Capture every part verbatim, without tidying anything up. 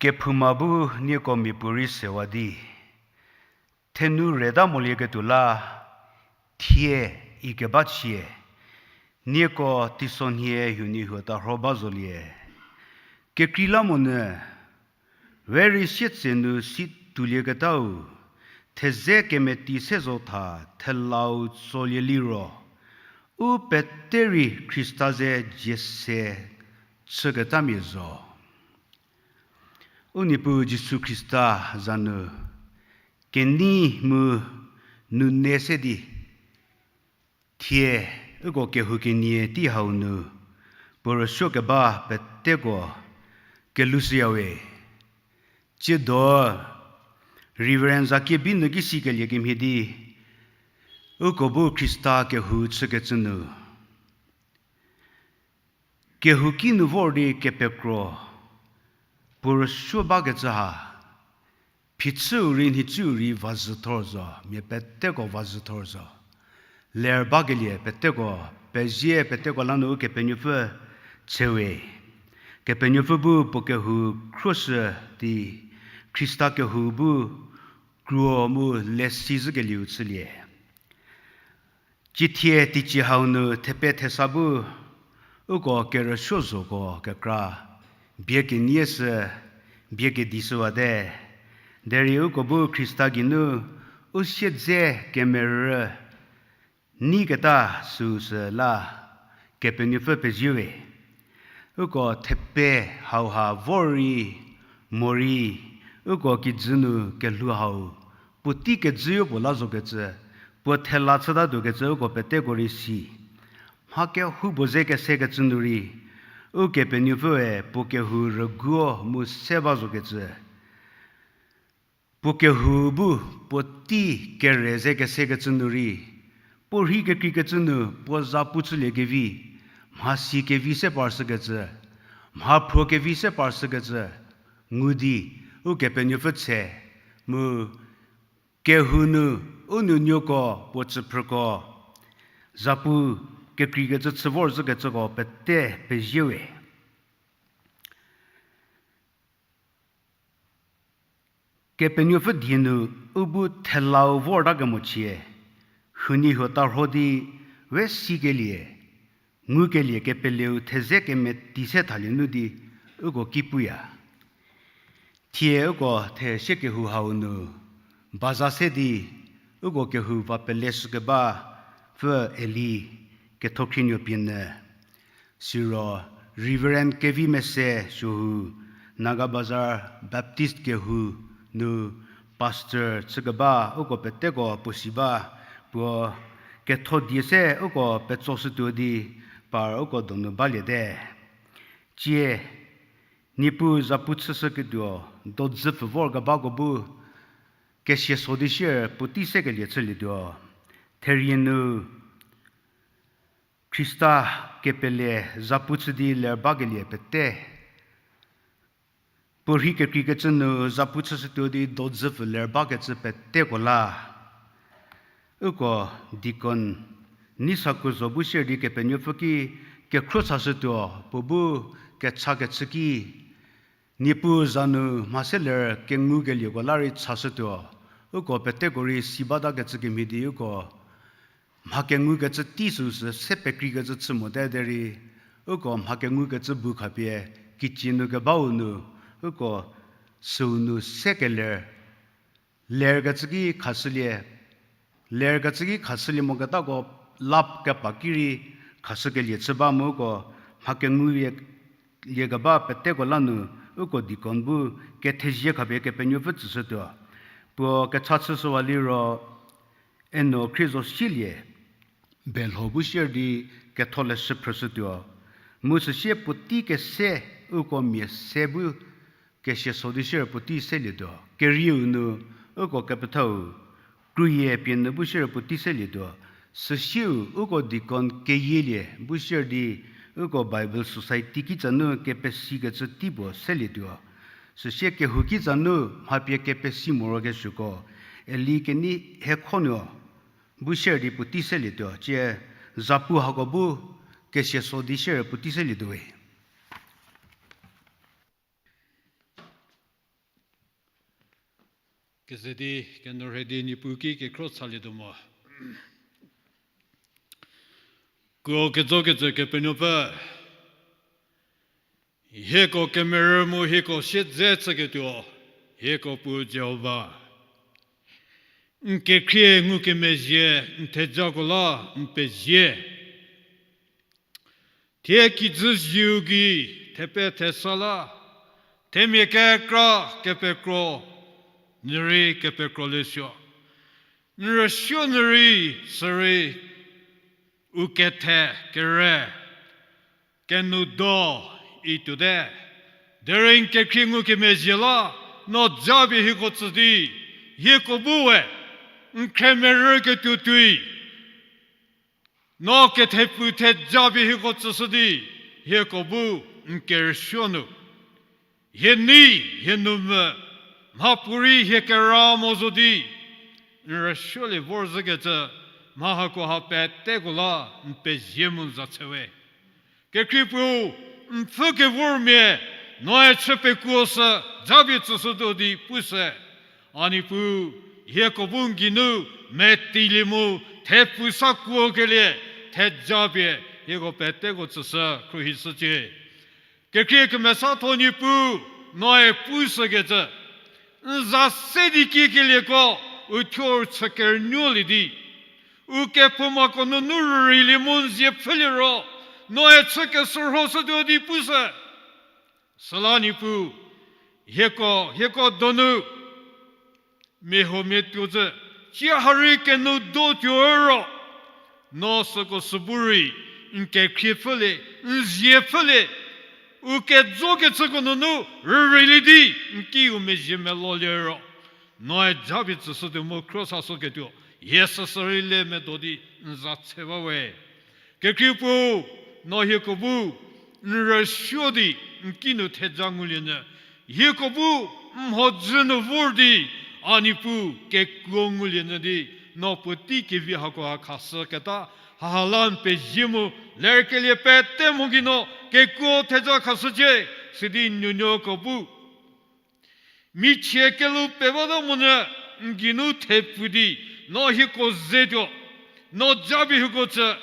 Kephouma bu nieko miapuorei sewa di, thenu reta molieketuo la, thie ikeba chie, nieko teisonhie huoniehuo tarho ba zolie. Kekreilamonyü, we rei sietse nu si toulieketau, theze kemeti se zo tha thelau tsolie liro, u pete rei Khrista ze dzie se chüketamia zo. U Niepuu Jisu Khrista za nu kenei mu nune se di, thie uko kehou kenie tei hau nu puo rüsuokeba peteko kelushüyawe. Tsiedo Reverend Zakie Binu ki sikelie kemhie di, uko bu Khrista kehou chükecü nu, kehouki nu vor di kepekro puo rüsuo bakecü ha, phichüu rei nhicuu rei vazhü thor zo, mia peteko vazhü thor zo. Ler bakelie peteko, pezie peteko la nu Ukepenuopfü tsewe. Kepenuopfü bu puo kehou khruoshü di, Khrista kehou bu kruo mu lesi zhükelieu chülie. Ciethie teicie hau nu thepe thesa bu uko kerüsuo zoko kekra bie kenie sü bie kedi shüwate. Derei uko bu Khrista geinu u siedze kemerü neiketa süu sü la Kepenuopfü pezie we. Uko thepe hauha vor rei, morei, uko kijü nu kelhou hau puotei kejüyo puo la zokecü, puo thela chütatuokecü uko peteko rei si. Mha kehoupuo ze kesekecü nu rei, Ukepenuopfüe puo kehou rüguo mu se ba zokecü. Puo kehou bu puotei kere ze kesekecü nu rei, puo rhei kekreikecü nu puo zapu chüliekevi, mhasi kevi se parshükecü, mhaphruo kevi se parshükecü, ngu di Ukepenuopfü tse, mu kehou nu u nuonuoko puo tsüphrüko zapu kekreikecü chü vorzhükecüko pete pezie we. Kepenuopfü die nu u bu thelau vortakemochie, huoniehuo tarho di we sikelie, ngukelie kepeleu theze kemeti se thalie nu di uko ki puya. Thie uko theshiekehou hau nu baza se di uko kehou va peleshükebapfü Eli Kethokhrinuo pie nyü. Siro Reverend Kevi Mese suohu Naga Bazar Baptist kehou nu pastor chükeba uko peteko puo si ba, puo ketho die se uko petsoshütuo di par uko donu baliete. Tsie, Niepuu zapu chüshüketuo dodzü pfü vorkebako bu kesia so di sier puotei sekelie chülietuo. Therie nu Khrista kepele zapu chü di ler bakelie pete, puo rhei kekreikecü nu zapu chüshütuo di dodzü pfü ler bakecü peteko la uko deacon Neisakuo zo bu sier di Kepenuopfü ki kekhruo chashütuo, puo bu kecha kechü ki Niepuu za nu mha se ler kengukelieko la rei chashütuo, uko peteko rei si batakecü kemhie di uko mha kengukecü tei süu sü se pekreikecü chü mote derei, uko mha kengukecü bu khapie kichie nu kebau nu, uko süu nu se keler, lerkecü ki khashülie, lerkecü ki khashülie moketako lap kepa ki rei khashükelie chü ba mu uko mha kengulie, liekeba peteko la nu uko deacon bu kethezie khapie Kepenuopfü tsüshütuo. Puo kecha chüshüwa liro, eno khrie zo sielie, belho bu sier di ketholeshü phrüshütuo. Mu süsie puotei kese uko mia se bu kesia so di sier puotei selietuo. Kerieu nu uko kepethau Kruyie pie nyü bu sier puotei selietuo. Süsieu uko deacon Keyielie bu sier di uko Bible Society kitsa nu kepesikecü tei puo selietuo. Süsie kehou kitsa nu mha pie kepesi morokesuoko Eli Kenei Hekhonuo bu sier di puotei selietuo. Tsie zapu hako bu kesia so di sier puotei selietuo we. Keze di, keno rhe di Niepuu ki kekhro chalietuo mo. Kuo kezokecü Kepenuopfü, hieko kemerü mu hieko siedze chüketuo, hieko Puo Jihova. N kekhrie ngukemezhie, n thejako la n pezie. Thie kijü zieu gei, thepe thesa la, themia kekra kepekro, nurei kepekro lesuo. N rüsuo nurei, sürei, u kethe, kere, kenou do, ituote. Derei n kekhrie ngukemezhie la, no japie hieko tsü di, hieko bu we, n khremerüketuo tuoi. No kethepu thejapie hieko tsüshü di, hieko bu n kerüsuo nu. Hie nei, hie nou mvü, mhapuorei hie kera mo zo di, n rüsuolie vorzhükecü, mha hakoha peteko la n pezie mu n za chüwe. Kekhrie Puo, n pfhü kevormia, noe chü pekuo sü, japie tsüshütuo di pushü. A Niepuu, hieko bu n geinu, metilie mu, thepu sa kuokelie, thejapie, hieko peteko tsüshü, khruohishücie. Kekhrie kemesatho Niepuu, noe pushükecü. N za se di kiekelieko, u thuo chü kerünuolie di. U kephoumako nunu rüreilie mu n zie pfhülie ro, noe chü keshürhoshütuo di pushü. Süla Niepuu, hieko, hieko donu, mia huomia tuo zhü, cie ha rei kenou do tuo ro, no süko sübu rei, n kekhrie pfhülie, n zie pfhülie, u kejokecüko nunu rüreilie di, n kiu mezhie melolie ro. Noe japie tsüshütuo mu khro sa soketuo, hie süsü rei le medo di n za chü ba we. Kekhrie Puo, no hieko bu, n rüsuo di, n kinu theja ngulienyü. Hieko bu, n mhodzü nu vor di, a Niepuu, kekuo ngulienyü di, no puotei kevi hakoha khashüketa, haha la n pezie mu, lerkelie pete mho gei no, kekuo theja khashücie, sidi n nuonuoko bu. Michie kelhou pebata monyü, n geinu thepu di, no hieko zetuo, no japie hieko tsü,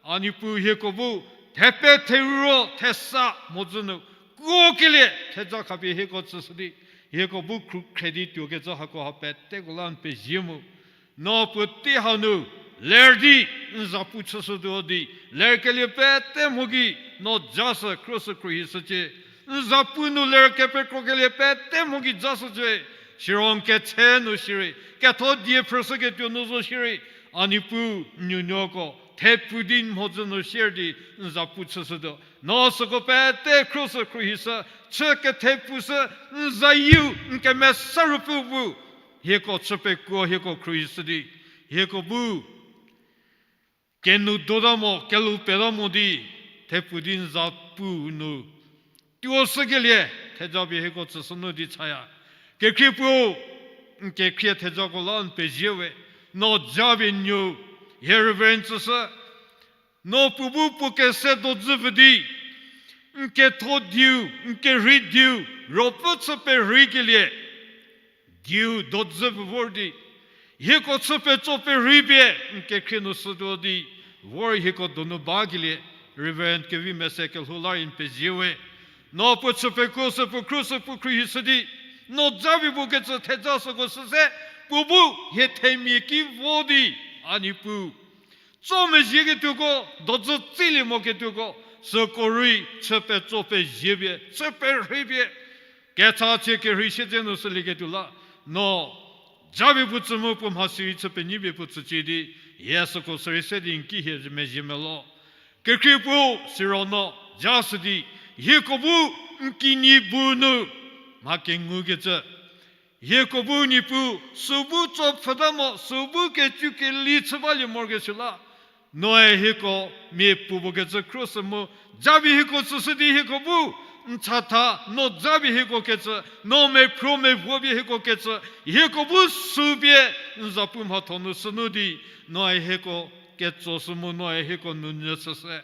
a Niepuu hieko bu, thepe theruo thesa mhodzü nu, kuokelie theja khapie hieko tsüshü di, hieko bu khrukhre di tuokecü hakoha peteko la n pezie mu. No puotei hau nu, ler di, n zapu chüshütuo di, lerkelie pete mho gei, no jashü khruoshü khruohishücie. N zapu nu ler kepekrokelie pete mho gei jashücie. Siro n ketse nu shierei, ketho die phrüshüketuo nu zo shierei, a Niepuu n nuonuoko, thepu di n mhodzü nu share di, n zapu chüshütuo. No süko pete khruoshü khruohishü, chü kethepushü, n zayieu, n kemesa ruopfü bu. Hieko chü pekuo hieko khruohishü di, hieko bu. Kenou dota mo, kelhou peta mo di, thepu di n zapu nu. Tuoshükelie, thejapie hieko tsüshü nu di chaya. Kekhrie Puo, n kekhrie thejako la n pezie we, no japie n nuo, hie Reverend tsüshü, no puo bu puo kese dodzü pfü di, n ketho dieu, n kerhei dieu, ruopfü chü perheikelie. Dieu dodzü pfü vor di, hieko chü petso perhei pie, n kekhrie nu shütuo di, vor hieko donu bakelie, Reverend Kevi Mese kelhou la rei n pezie we. No puo chü pekuo sü puo khruoshü puo khruohishü di, no japie puo kecü theja süko shüse, puo bu hie themia ki vo di, a Niepuu. Tso mezhieketuoko, dodzü tsilie moketuoko, süko rei chü petso pezie pie, chü perhei pie. Kechachie kerhei siedze nu shülieketuo la, no japie puo tsü mu puo mhasi rei chü penyipie puo tsücie di, hie süko sürei se di n ki hie mezhie melo. Kekhrie Puo siro no, jashü di, hieko bu n kinyi bu nu, mha kengukecü. Hieko bu Niepuu, sü bu tso pfhüta mo, sü bu kecükeli chü balie morokesuo la. Noe hieko mia puo puo kecü khruoshü mu, japie hieko tsüshü di hieko bu, n chatha, no japie hieko kecü, no mephruo mevuo pie hieko kecü, hieko bu sü pie, n zapu mhatho nu shünu di, noe hieko ketsoshü mu, noe hieko nounyü chüshü.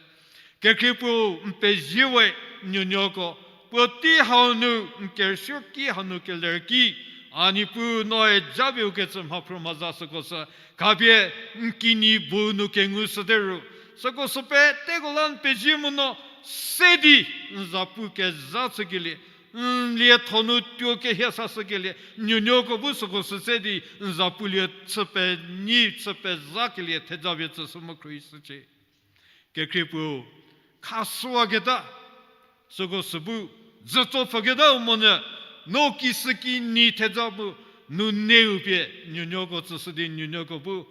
Kekhrie Puo n pezie we n nuonuoko, puotei hau nu n kerüsuoki hanu keler ki, A Niepuu, noe japie u kecü mhaphruo mhaza süko sü, khapie n kinyi bu nu kengu süte ru, süko sü peteko la n pezie mu no se di n zapu kezha chükelie, n lietho nu tuo kehie sashükelie, nuonuoko bu süko sü se di n zapulie chü penyi chü pezakelie thejapie tsüshü mu khruohishücie. Kekhrie puo, khasüwaketa, süko sü bu, dzütso pfhüketa u monyü, no kisüki nyi theja mu, nuneu pie, nuonuoko tsüshü di nuonuoko bu,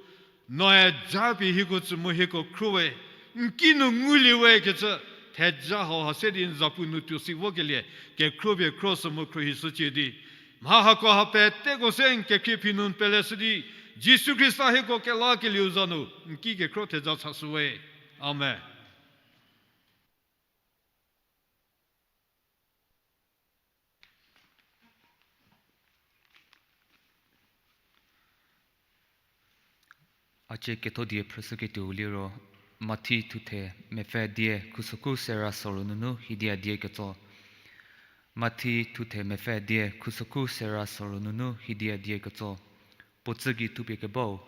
noe japie hieko tsü mu hieko khruohi, n kinu ngulie we kecü, theja hauha se di n zapu nu tuo si vokelie, kekhruo pie khruohishü mu khruohishücie di. Mha hako ha peteko se n kekhrie phi nu n peleshü di, Jisu Khrista hieko kelakelieu za nu n ki kekhruo theja chashü we. Amen. A cie ketho die phrüshüketuou liro, Mathi thuthe mepfü die khusokhu sera soru nunu hidia die ketso. Mathi thuthe mepfü die khusokhu sera soru nunu hidia die ketso. Puo tsügei thupie kebau,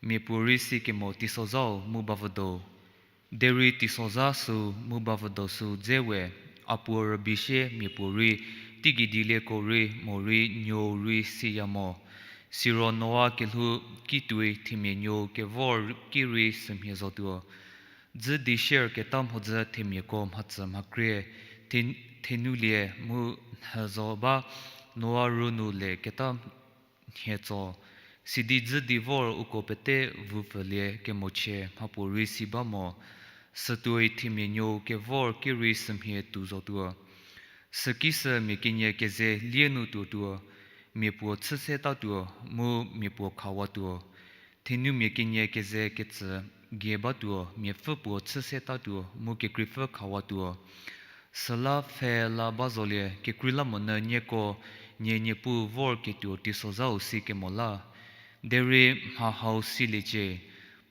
mia puorei si kemo teisozhau mu bavüdo. Derei teisozha süu mu bavüdo süu dze we, a puo rübei sie mia puorei, teigei dielieko rei morei nuou rei siya mo. Siro Noa kelhou kituoi themia nuou kevor ki rei sümhie zotuo. Dzü di sier keta mhodzü themiako mhatsü mhakrie, the-, thenulie mu nhü zo ba Noa ru nu le keta nhie tso, sidi dzü di vor uko pete vupfülie kemochie mhapuorei si ba mo, sütuoi themia nuou kevor ki rei sümhie tuo zotuo. Süki sü mia kenie keze lie nu tuotuo, mia puo chü se tatuo, mu mia puo khawatuo. Thenumia kenie keze ketsü gie batuo, miapfü puo chü se tatuo, mu kekreipfü khawatuo. Süla pfhe la ba zolie, kekreilamonyü nieko nie niepuu vor ketuo teisozhau si kemo la. Derei mha hau siliecie,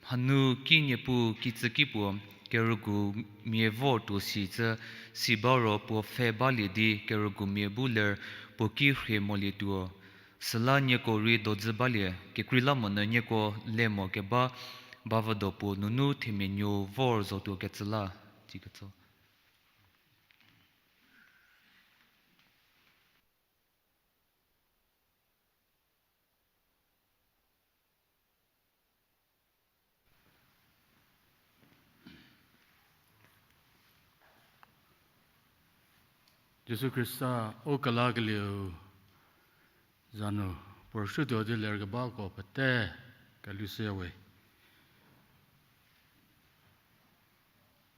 mhanu ki niepuu kitsüki puo, kerügu mia vor tuo si cü si ba ro puo pfhe balie di kerügumia bu ler puo ki rhie molietuo. Süla nieko rei dodzü balie, kekreilamonyü nieko le mo keba bavüdo puo nunu themia nuou vor zotuo kecü la. Tsiketso. Jisu Khrista, u kelakelieu za nu puo rüshütuo di lerkebako pete kelhou shüya we.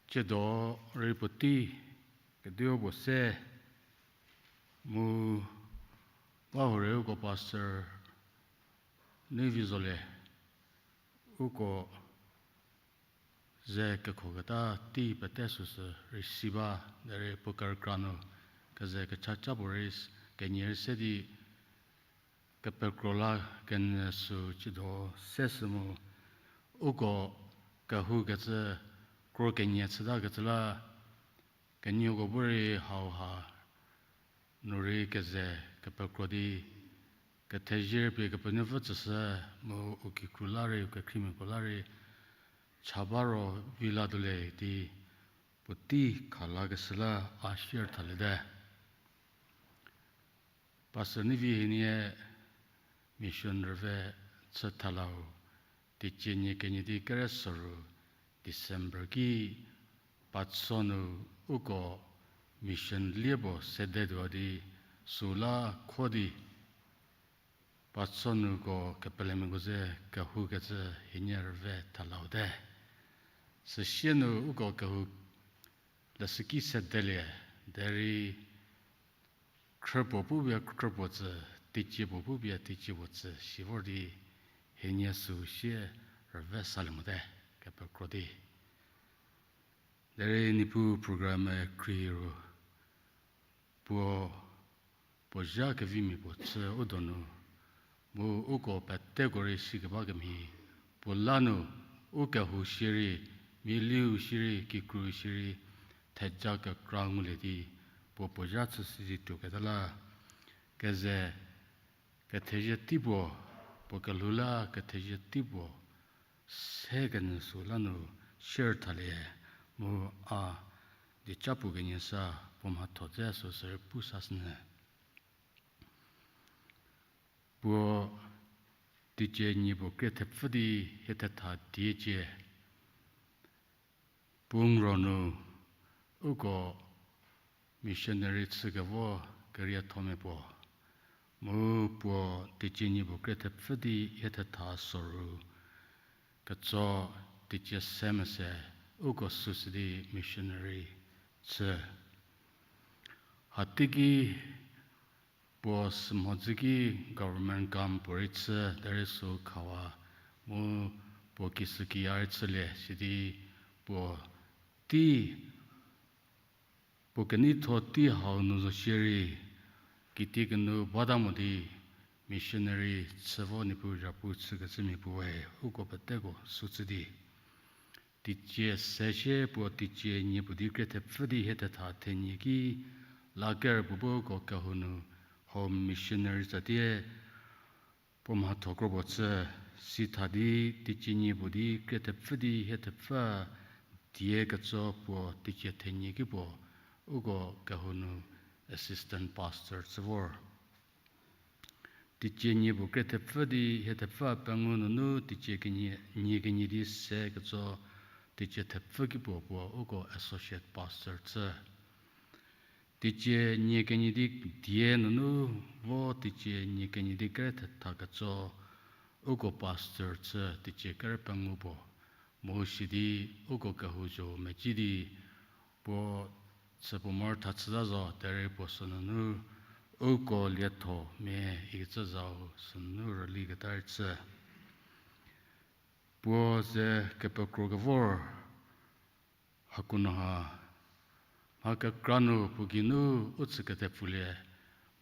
Tsiedo rei puotei kediu puo se mu ba huorei uko pastor Nivi zolie, uko ze kekhoketa tei pete süsü rei si ba, derei puo kerükra nu keze kechaca puorei kenie rei se di kepekro la kenyü sü tsiedo se sü mu, uko kehoukecü kro kenie chütakecü la, kenieko bu rei hauha nu rei keze kepekro di, kethezie pie Kepenuopfü tsüshü mu u kikru la rei, u kekhriemiako la rei cha ba ro vi la tuole di puotei khalakeshü la a share thaliete. Pastor Nivi hienie mission rüve chü thalau, teicie nie kenie di kere soru December ki Patso nu uko mission lie puo sedetuo di süla kho di Patso nuko kepelemiako ze kehoukecü hienie rüve thalaute. Süsie nu uko kehou leshüki sedelie, derei khrüpuo pupie khrüpuo tsü, teicie puo pupie teicie puo tsü si vor di hienie süu sie rüve salie mote, kepekro di. Derei Niepuu program-e khrieru puo, puo zha kevimia puo chü u donu, mu uko peteko rei sikeba kemhie, puo la nu u kehou shierei, mialiu shierei, kikru shierei, theja kekra ngulie di, puo puo zha chüshü di tuoketa la, keze Kethezie tei puo, puo kelhou la kethezie tei puo, se kenyü sü la nu share thalie, mu a dieca puo kenyü sa puo mhatho dze süsü rei pu sashünyü. Puo teicie nie puo krie thepfü di hie thetha diecie. Puo n ro nu uko missionary chükevo keriethomia puo. Mu puo teicie nie puo krie thepfü di hie thetha soru ketso teicie se mese uko süsü di missionary chü. Hateiki puo sümhodzü ki government kam puorei chü derei sü khawa mu puo kishükiya rei chülie sidi puo tei puo keneitho tei hau nu zo shierei, kitiekinu bata mo di missionary chü vo Niepuu zhapu chükecümia puoe uko peteko sü chü di teicie se shie puo teicie nie puo di krie thepfü di hie thetha thenie ki la ker puo bu uko kehou nu home missionary tsatie puo mhatho kro puo chü. Sitha di teicie nie puo di krie thepfü di hie thepfü die ketso puo teicie thenie ki puo uko kehou nu assistant pastor chü vor. Teicie nie puo krie thepfü di hie thepfü pengou nunu teicie kenie, nie kenie di se ketso teicie thepfü ki puo puo uko associate pastor chü. Teicie nie kenie di die nunu vo teicie nie kenie di kere thetha ketso uko pastor chü teicie kere pengou puo. Mu sidi uko kehou zho meci di puo chü puo mor tha chüta zo derei puo sünunu uko lietho mia ikecü zau sünunu rüli keta rei chü. Puo ze kepekro kevor hako nu ha mha kekra nu puo geinu u chü ketepfülie,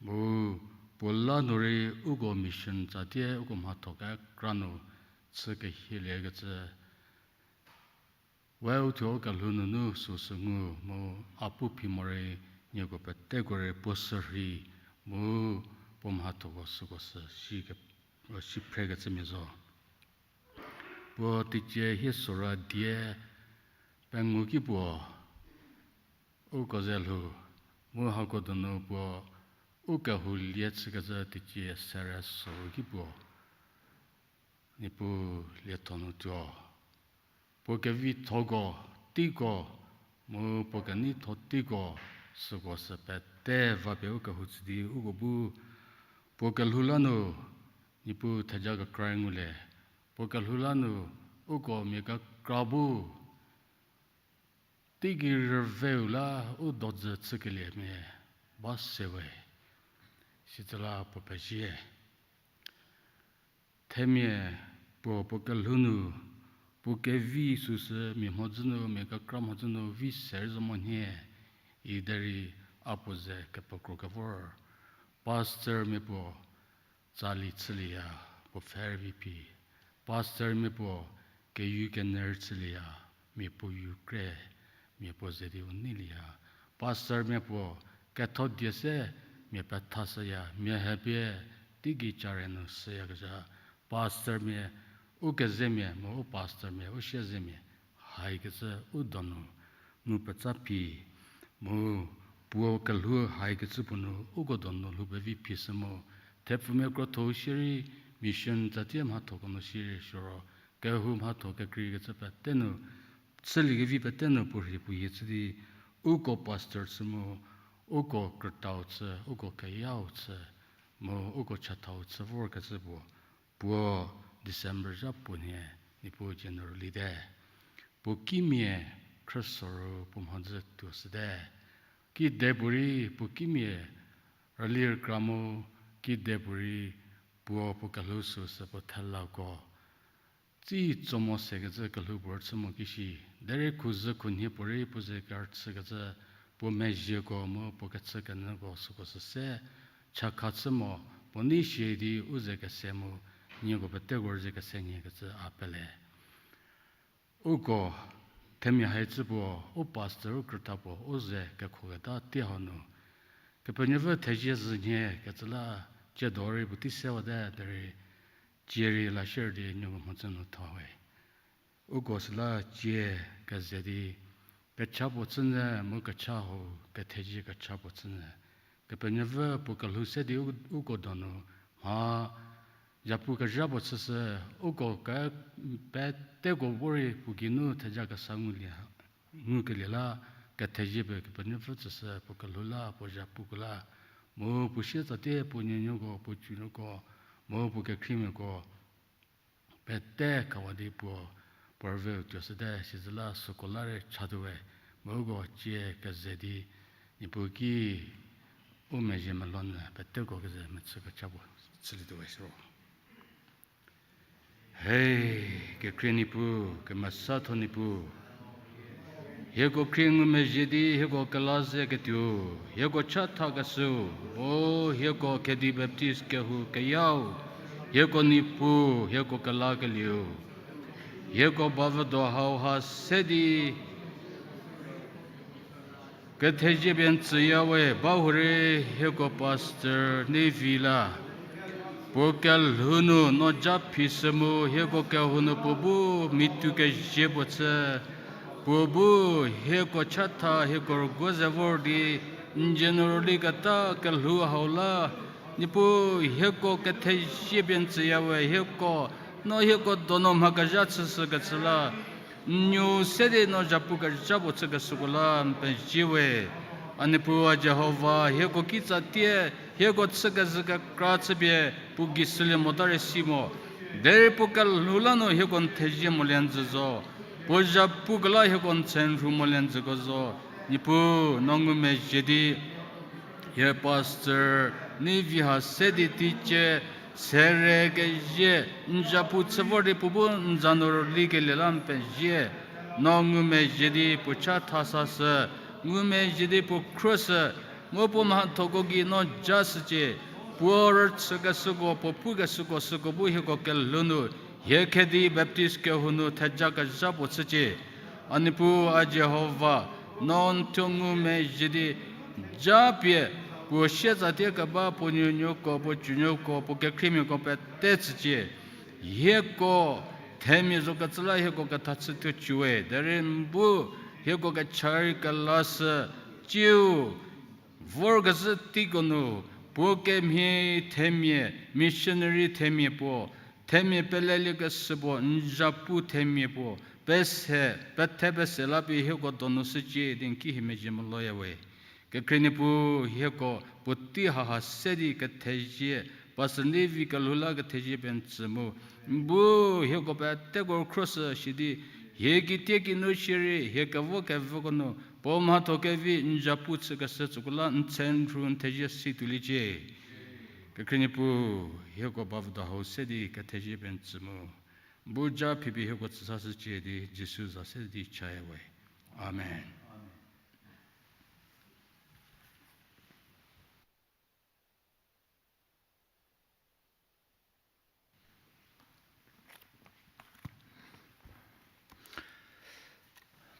mu puo la nu rei uko mission tsatie uko mhatho kekra nu chü kehieliekecü we u thuo u kelhou nunu süsü ngu mu a pu phi morei nieko peteko rei puo sürhei mu puo mhathoko süko sü si ke, si phrekecümia zo. Puo teicie hie sora die pengou ki puo uko ze lhou, mu hako donu puo u kehou lie chükecü teicie sere soru ki puo Niepuu lietho nu tuo. Puo kevithoko teiko mu puo keneitho teiko süko sü pete vapie u kehou chü di uko bu puo kelhou la nu Niepuu theja kekra ngulie, puo kelhou la nu uko mia kekra bu teigei rüveu la u dodzü chükeliemia ba se we. Sitsüla puo pezie. Themia puo puo kelhou nu puo kevi süsü mia mhodzü nu mia kekra mhodzü nu vi se rei zo monyü, iderei a puo ze kepekro kevor. Pastormia puo tsali chülieya, puo pfhe rei vi phi. Pastormia puo keyu kener chülieya, mia puo yu kre, mia puo ze di u neilieya. Pastormia puo ketho die se mia pethashüya, mia hepie teigei care nu shüyakezha. Pastormia u kezemia mu u pastormia u siezemia haikecü u donu mu petsa phi, mu puo kelhou haikecü puo nu uko donu lhou pevi phi sü mu, thepfumia krotho shierei, mission tsatie mhathoko nu shierei siro, kehou mhatho kekreikecü pete nu, chüliekevi pete nu puo rhei puo yie chü di, uko pastor chü mu, uko krütau chü, uko keyau chü, mu uko chathau chü vorkecü puo, puo December zha puo nhie, Niepuu generally te. Puo kimia khrüso ru puo mhodzü tuo shüte. Kidepuorei puo kimia rüli rükra mu, kidepuorei puo puo kelhou süsü puo thelako tsitso mo sekecü kelhou puo rüchü mo kishi, derei khuzhü khunhie puorei puo ze kerüchükecü, puo mezhieko mu puo kechükenyüko süko süse chakha chü mo, puo nei shie di u ze kese mu, nieko peteko rei ze kese nhiekecü a pele. Uko themia hai chü puo, u pastor u krüta puo u ze kekhoketa tei hau nu, Kepenuopfü thezie zhü nhie kecü la Tsiedo rei puotei sewate derei, tsie rei la share di nuoko mhodzü nu tho we. Uko süla tsie keze di, kecha puo chünyü mu kecha hau, kethezie kecha puo chünyü. Kepenuopfü puo kelhou se di u-, uko donu mha zhapu kezha puo chüshü, uko ke-, peteko bu rei puo geinu theja kesa ngulie, ngukelie la, kethezie pie Kepenuopfü tsüshü, puo kelhou la, puo zhapuko la, mu puo sietsatie puo nuonuoko, puo tsunuoko, mu puo kekhriemiako, pete kawa di puo, puo rüveu tuoshüte, sizüla süko la rei chatuowe, mu uko tsie keze di, Niepuu ki u mezhie melonyü peteko keze mechü kecha puo chülietuowe siro. Hei, kekhrie Niepuu, kemesatho Niepuu. Hieko khrie ngumezhie di hieko kela ze ketuo, hieko chathakeshüu, mu hieko Khedi Baptist kehou keyau, hieko Niepuu, hieko kelakelieu. Hieko bavüdo hauha se di kethezie pie n tsüya we, bahurei hieko pastor Nevi la puo kelhou nu no ja phi sü mu hieko kehou nu puo bu mitu kezie puo chü, puo bu hieko chatha hieko rüguo ze vor di n dzie nu rüli keta kelhou hau la, Niepuu hieko kethezie pie n tsüya we, hieko, no hieko donu mha kezha chüshükecü la, n nuo se di no zhapu kezha puo chükeshüko la n pezie we. A Niepuu a Jihova, hieko kitsatie, hieko chükezhü kekra chüpie puo gei sülie mota rei si mo. Derei puo kelhou la nu hieko n thezie molie n jü zo. Puo zhapuko la hieko n tsenrhu molie n jüko zo. Niepuu, no ngumezhie di hie pastor Nevi ha se di teicie, sere kezie, n zhapu chü vor di puo bu n za nu rülikelie la n pezie. No ngumezhie di puo chatha sashü, ngumezhie di puo khruoshü, mu puo mhathoko gei no ja shücie, puo rüchükeshüko, puo pukeshüko süko bu hieko kelhou nu, hie Khedi Baptist kehou nu theja kezha puo chücie. A Niepuu a Jihova, no n thuo ngumezhie di ja pie, puo sietsatie keba puo nuonuoko, puo tsunuoko, puo kekhriemiako pete tsücie. Hieko themia zokecü la hieko ketha chütuo cüwe, derei n bu hieko kecha rei kelashü, tsiu vorkezhü teiko nu, puo kemhie themia, missionary themia puo, themia peleliekeshü puo, n zhapu themia puo, pese, pethe pese la pie hieko donu shücie di n ki hie mezhie meloya we. Kekhrie Niepuu hieko puotei haha se di kethezie, Pastor Nevi kelhou la kethezie pie n tsü mu, n bu hieko peteko khruoshü shi di, hie kitiekinu shierei hie kevo kevüko nu puo mhatho kevi n zhapu chükeshü süko la n tsenrhu n thezie si tuoliecie. Kekhrie Niepuu hieko bavüdo hau se di kethezie pie n tsü mu, bu ja phipie hieko tsüsashücie di Jisu za se di chaya we. Amen.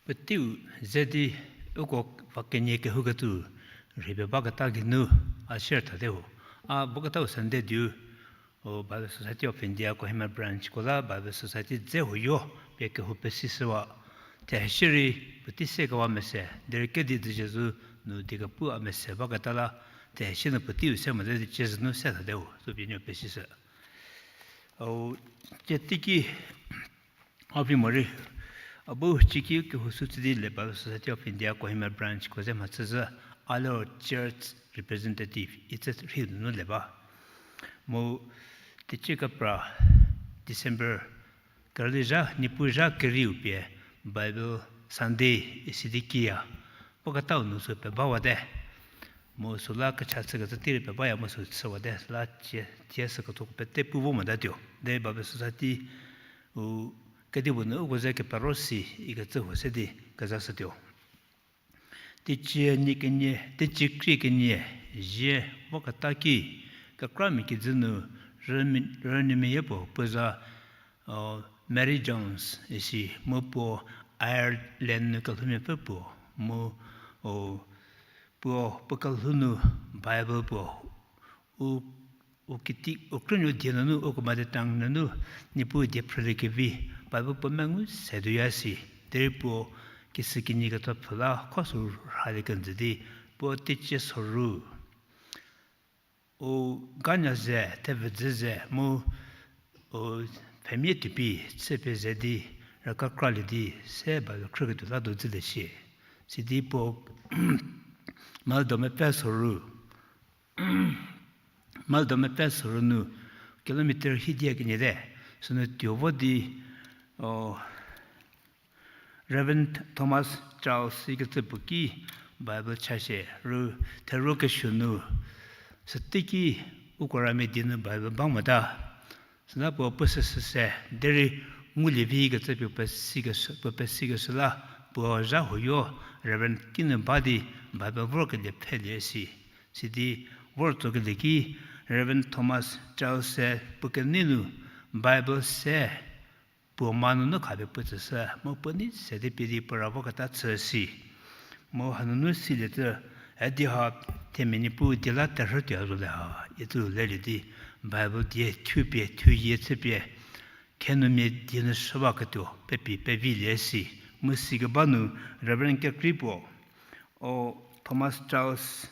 Puoteiu ze di uko va kenie kehoukecü rhei pie baketa geinu a share thate ho. A baketau Sunday diu, o Bible Society of India Kohima branch ko la Bible Society dze huoyo pie kehou pesishüwa. Theheshie rei puotei se kewa mese, derei kedi dzüzie zü nu di kepu a mese baketa la, theheshie nu puoteiu se mote di cie zü nu se thate ho, sü pie nuo pesishü. Au, cie teiki a vi morei, a bu cieki kehou sü tsü di le Bible Society of India Kohima branch ko ze mhachü zü, a liro church representative itsü rhei nunu le ba. Mu teicie kepra December kerüli zha, Niepuu zha kerieu pie Bible Sunday isi di kiya, baketau nu sü pebawate. Mu süla kecha chükecü tei rei pebaya mu sü chüwate, süla cie, cie sü ketso pete pu vo motatuo. De Bible Society u kedipuo nu uko ze kepero si ikecü huo se di kezashütuo. Teicie nie kenie, teicie krie kenie, zie, voketa ki, kekramia kijü nu, rümi-, rünyümia yie puo, puo za, o, Mary Jones isi, mu puo Ireland nu kelhoumiapfü puo, mu, o, puo, puo kelhou nu Bible puo, u u kiti, u krünuo die nunu, uko mother tongue nunu, Niepuu die phrüliekevi, Bible puo mengu se tuoya si. Derei puo kishükinyi ketso pfhü la kho sü rhalie kenjü di, puo teicie soru u ganya ze, thevüdzü ze, mu u pfhemia tuopi chüpie ze di, raka kralie di, se Bible khrüketuo la do dzülie shie. Sidi puo Maldo mepfü soru, Maldo mepfü soru nu kilometer hidie kenyite, sünu tuo vo di, o, Reverend Thomas Charles ikecü puo ki Bible chashie, ru theruo kesuo nu, süteiki uko ramia die nu Bible ba mota. Süla puo puo sü süse, derei ngulie vi kecü puo pesi keshü, puo pesi keshü la, puo zha huoyo Reverend kinu ba di Bible vorkelie pfhelie si. Sidi vor tsokelie ki Reverend Thomas Charles se puo kenei nu Bible se puo ma nunu khapie puo tsüshü, mu puo nei se di pie di puo ra voketa chü si. Mu hanunu siliecü, a di ha themia Niepuu die la terhü tuo zo le ha, icü lelie di, Bible die thupie, thuyie chüpie, khenumia die nu shüwaketuo pepi pevilie si. Mu sikeba nu Reverend kekrei puo, o Thomas Charles,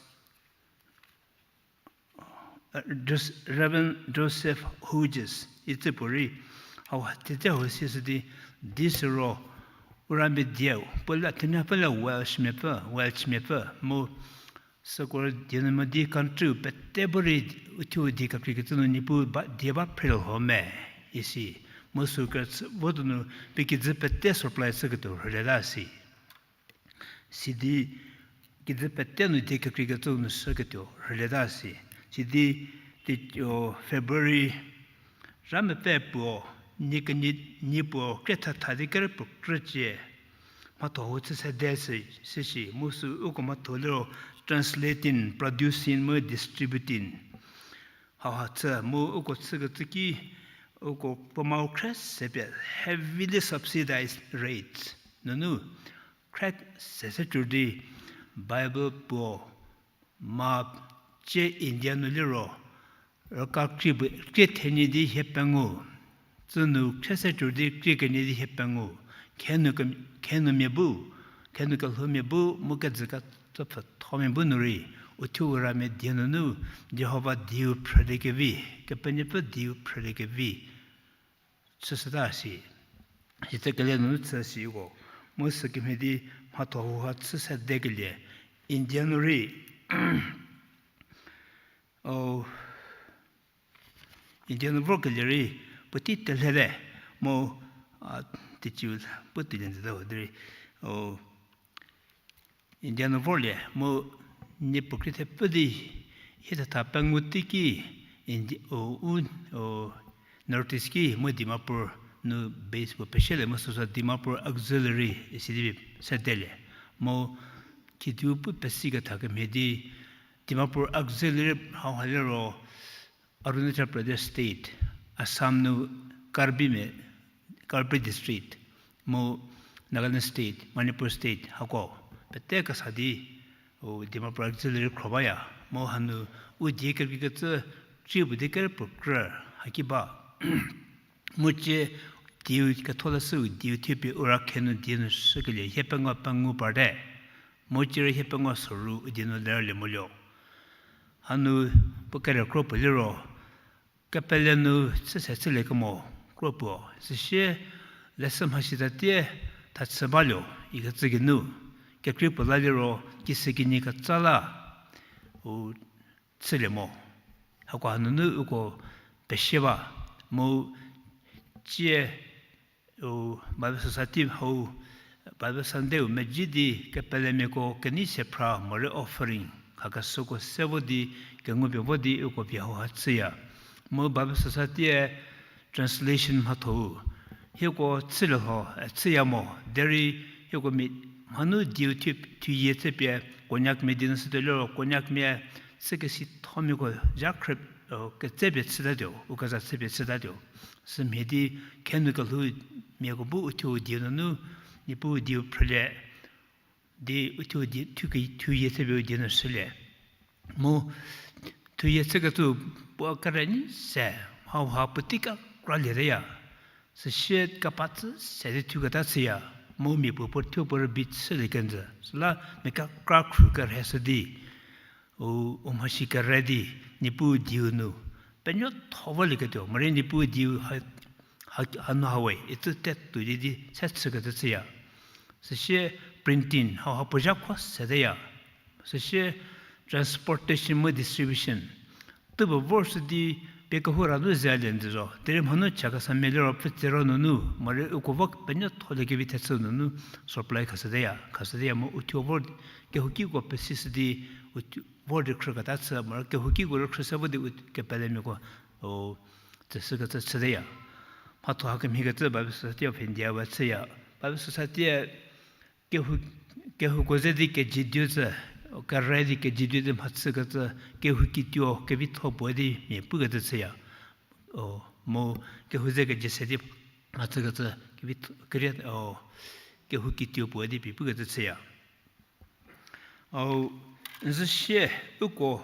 Reverend Joseph Hodges icü puorei, hau tete hau si sidi, di süro, u ramia dieu, puo la themia pfü la Welsh miapfü, Welsh miapfü, mu süko die nu mo di country-u pete bu rei uthuo die kekreikecü nu Niepuu ba, die ba phre lho me, isi. Mu sü kecü vo donu pie kijü pete supply chüketuo rhülieta si. Sidi kijü pete nu die kekreikecü nu shüketuo rhülieta si. Sidi ti, o, February zha mepfü puo, nie kenyi, nie puo krethatha di kerü puo krücie, mhatho hau chü sede si, si shi, mu sü uko mhatho liro translating, producing mu distributing. Hauha chü mu uko chükecü ki, uko puo mau khre se pie heavily subsidized rates nunu, khre se se tuo di Bible puo ma cie India nu liro, raka krie bu, krie thenyi di hie pengou, tsü nu khre se tuo di krie kenyi di hie pengou, khenu ke, khenumia bu, khenu kelhoumia bu, mu kejü ketsopfhüthomia bu nu rei, uthuo ramia die nunu, Jihova dieu phrüliekevi, Kepenuopfü dieu phrüliekevi chüshüta si. Sitse kele nunu chü siko, mu sükemhie di mhatho hauha chü sedekelie, India nu rei, o, India nu vorkelie rei puotei telhete, mu, a, teicie pu tuolie nzüte ho derei, o, India nu vorlie mu nie puo krie thepfü di hie thetha pengou teiki, Indi-, o, u, o, North East ki mu Dimapur nu base puo pesielie mu süsa Dimapur Auxiliary isi di sedelie. Mu kidiu pu pesiketha kemhie di Dimapur Auxiliary hauha liro Arunachal Pradesh State, Assam nu Karbimia, Karbi District, mu Nagaland State, Manipur State hako pete kesa di, u Dimapur Auxiliary khro baya, mu hanu u die kekreikecü, tsie puo di kerü puo krü haki ba. Mu cie dieu ketholeshü u dieu thupie u ra khenu die nu shükelie hie pengou pengou parte. Mu cie rei hie pengou soru u die nu lerlie moluo. Hanu puo kere kro puo liro, kepele nu chüse chüliekemo kro puo, süsie leshü mhasi tatie tha chü baluo ikecü geinu, kekrei puo la liro kishükinyi ketsa la u chülie mo. Hako hanunu uko pesie ba, mu cie u Bible Society hau Bible Sunday u medzi di kepelemiako kenei se phra morei offering khakeshüko se vo di kengupie vo di uko vie hauha chüya. Mu Bible Society-e translation mhatho-u hieko chülie lho, e, chüya mo, derei hieko mia mhanu dieu thu, thuyie chüpie Konyakmia die nu shütuo liro Konyakmia chükesithomiako zha khrü, e, ketsepie chütatuo, u keza chüpie chütatuo. Sümhie di khenu kelhoumiako bu uthuo die nunu, Niepuu dieu phrülie, di uthuo die, thu ke, thuyie chüpie u die nu shülie. Mu Thuyie chükecü puo kerei nyi se, hauha puotei kekraliete ya. Süsie kepecü se di thuketa chüya, mu mia puo puo thuo puo rübei chülie kenjü. Süla mia kekra khru kerhei shü di, u, u mhasi kerhei di, Niepuu dieu nu penuotho volieketuo, morei Niepuu dieu ha, ha, hanu hawe, itsü tetuo di di se chükecü chüya. Süsie printing, hauha puo zha kho seteya. Süsie transportation mu distribution. Tübo vor shü di pie kehou ra nu zelie nzü zo. Derei mhanu cha kesa meliro pfhütsero nunu, morei uko vo penuotholiekevi thechü nunu supply khashüteya, khashüteya mu uthuo vor kehou kiko pesishü di, uthuo vor di khrüketa chü, morei kehou kiko rei khrüse vo di u kepelemiako, o, tsüshükecü chüteya. Mhatho hakemhiekecü Bible Society of India we chüya. Bible Society-e kehou, kehouko ze di kejidiu tsü, kerhei di kejidiu di mhachükecü, kehou kituo kevitho puo di mia pukecü chüya. O, mu kehou ze kejise di mhachükecü, kevitho, kerie, o, kehou kituo puo di pie pukecü chüya. Au, n zhüsie uko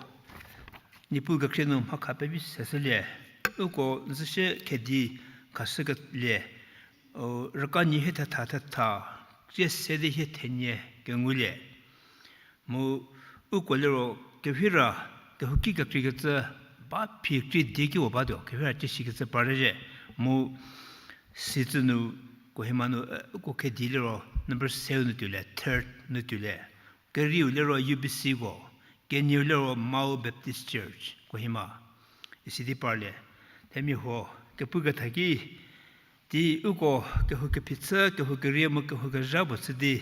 Niepuu kekhrie nu mha kha pevi seshülie, uko n zhüsie khedi khashükelie, o, rüka nyi hie thetha thetha, tsie se di hie thenie kengulie. Mu uko liro kehira, kehouki kekreikecü ba phi krie die ki wo batuo, kehira tsie sikecü parlie zhie. Mu sitse nu, Kohima nu, e, uko khedi liro number seu nu tuolie, third nu tuolie. Kerieu liro U B C ko, kenieu liro Mao Baptist Church, Kohima. Isi di parlie. Themia huo, kepu ketha ki, di uko kehou kephi chü, kehou kerie mu kehou kezha puo chü di,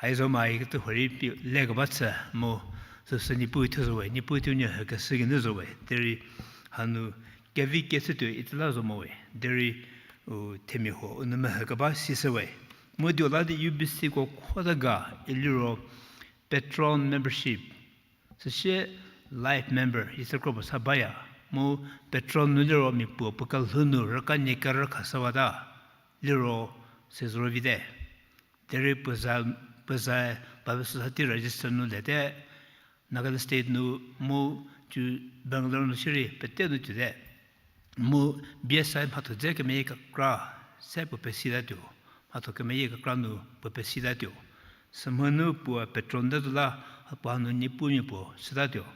hai zo ma ikecü huorei pie lekeba chü mu, süsü Niepuu thuo zo we, Niepuu thuo nie hükeshü geinu zo we, derei hanu kevi kechütuo itsü la zo mo we, derei u themia huo u nu mehü keba sishü we. Mu dio la di U B C ko khota ga iliro patron membership, süsie life member, itsü kro puo sa baya. Mu patron nu liro mia puo puo kelhou nu rüka nie kerü khashüwata, liro se zoro vite. Derei puo za, puo za Bible Society register nu lete, Nagaland State nu mu tsu Bangalore nu shierei pete nu tuote. Mu B S I mhatho dze kemeyie kekra se puo pesitatuo, mhatho kemeyie kekra nu puo pesitatuo. Sümhünu puo patron te zo la, puo hanu Niepuu mia puo shütatuo.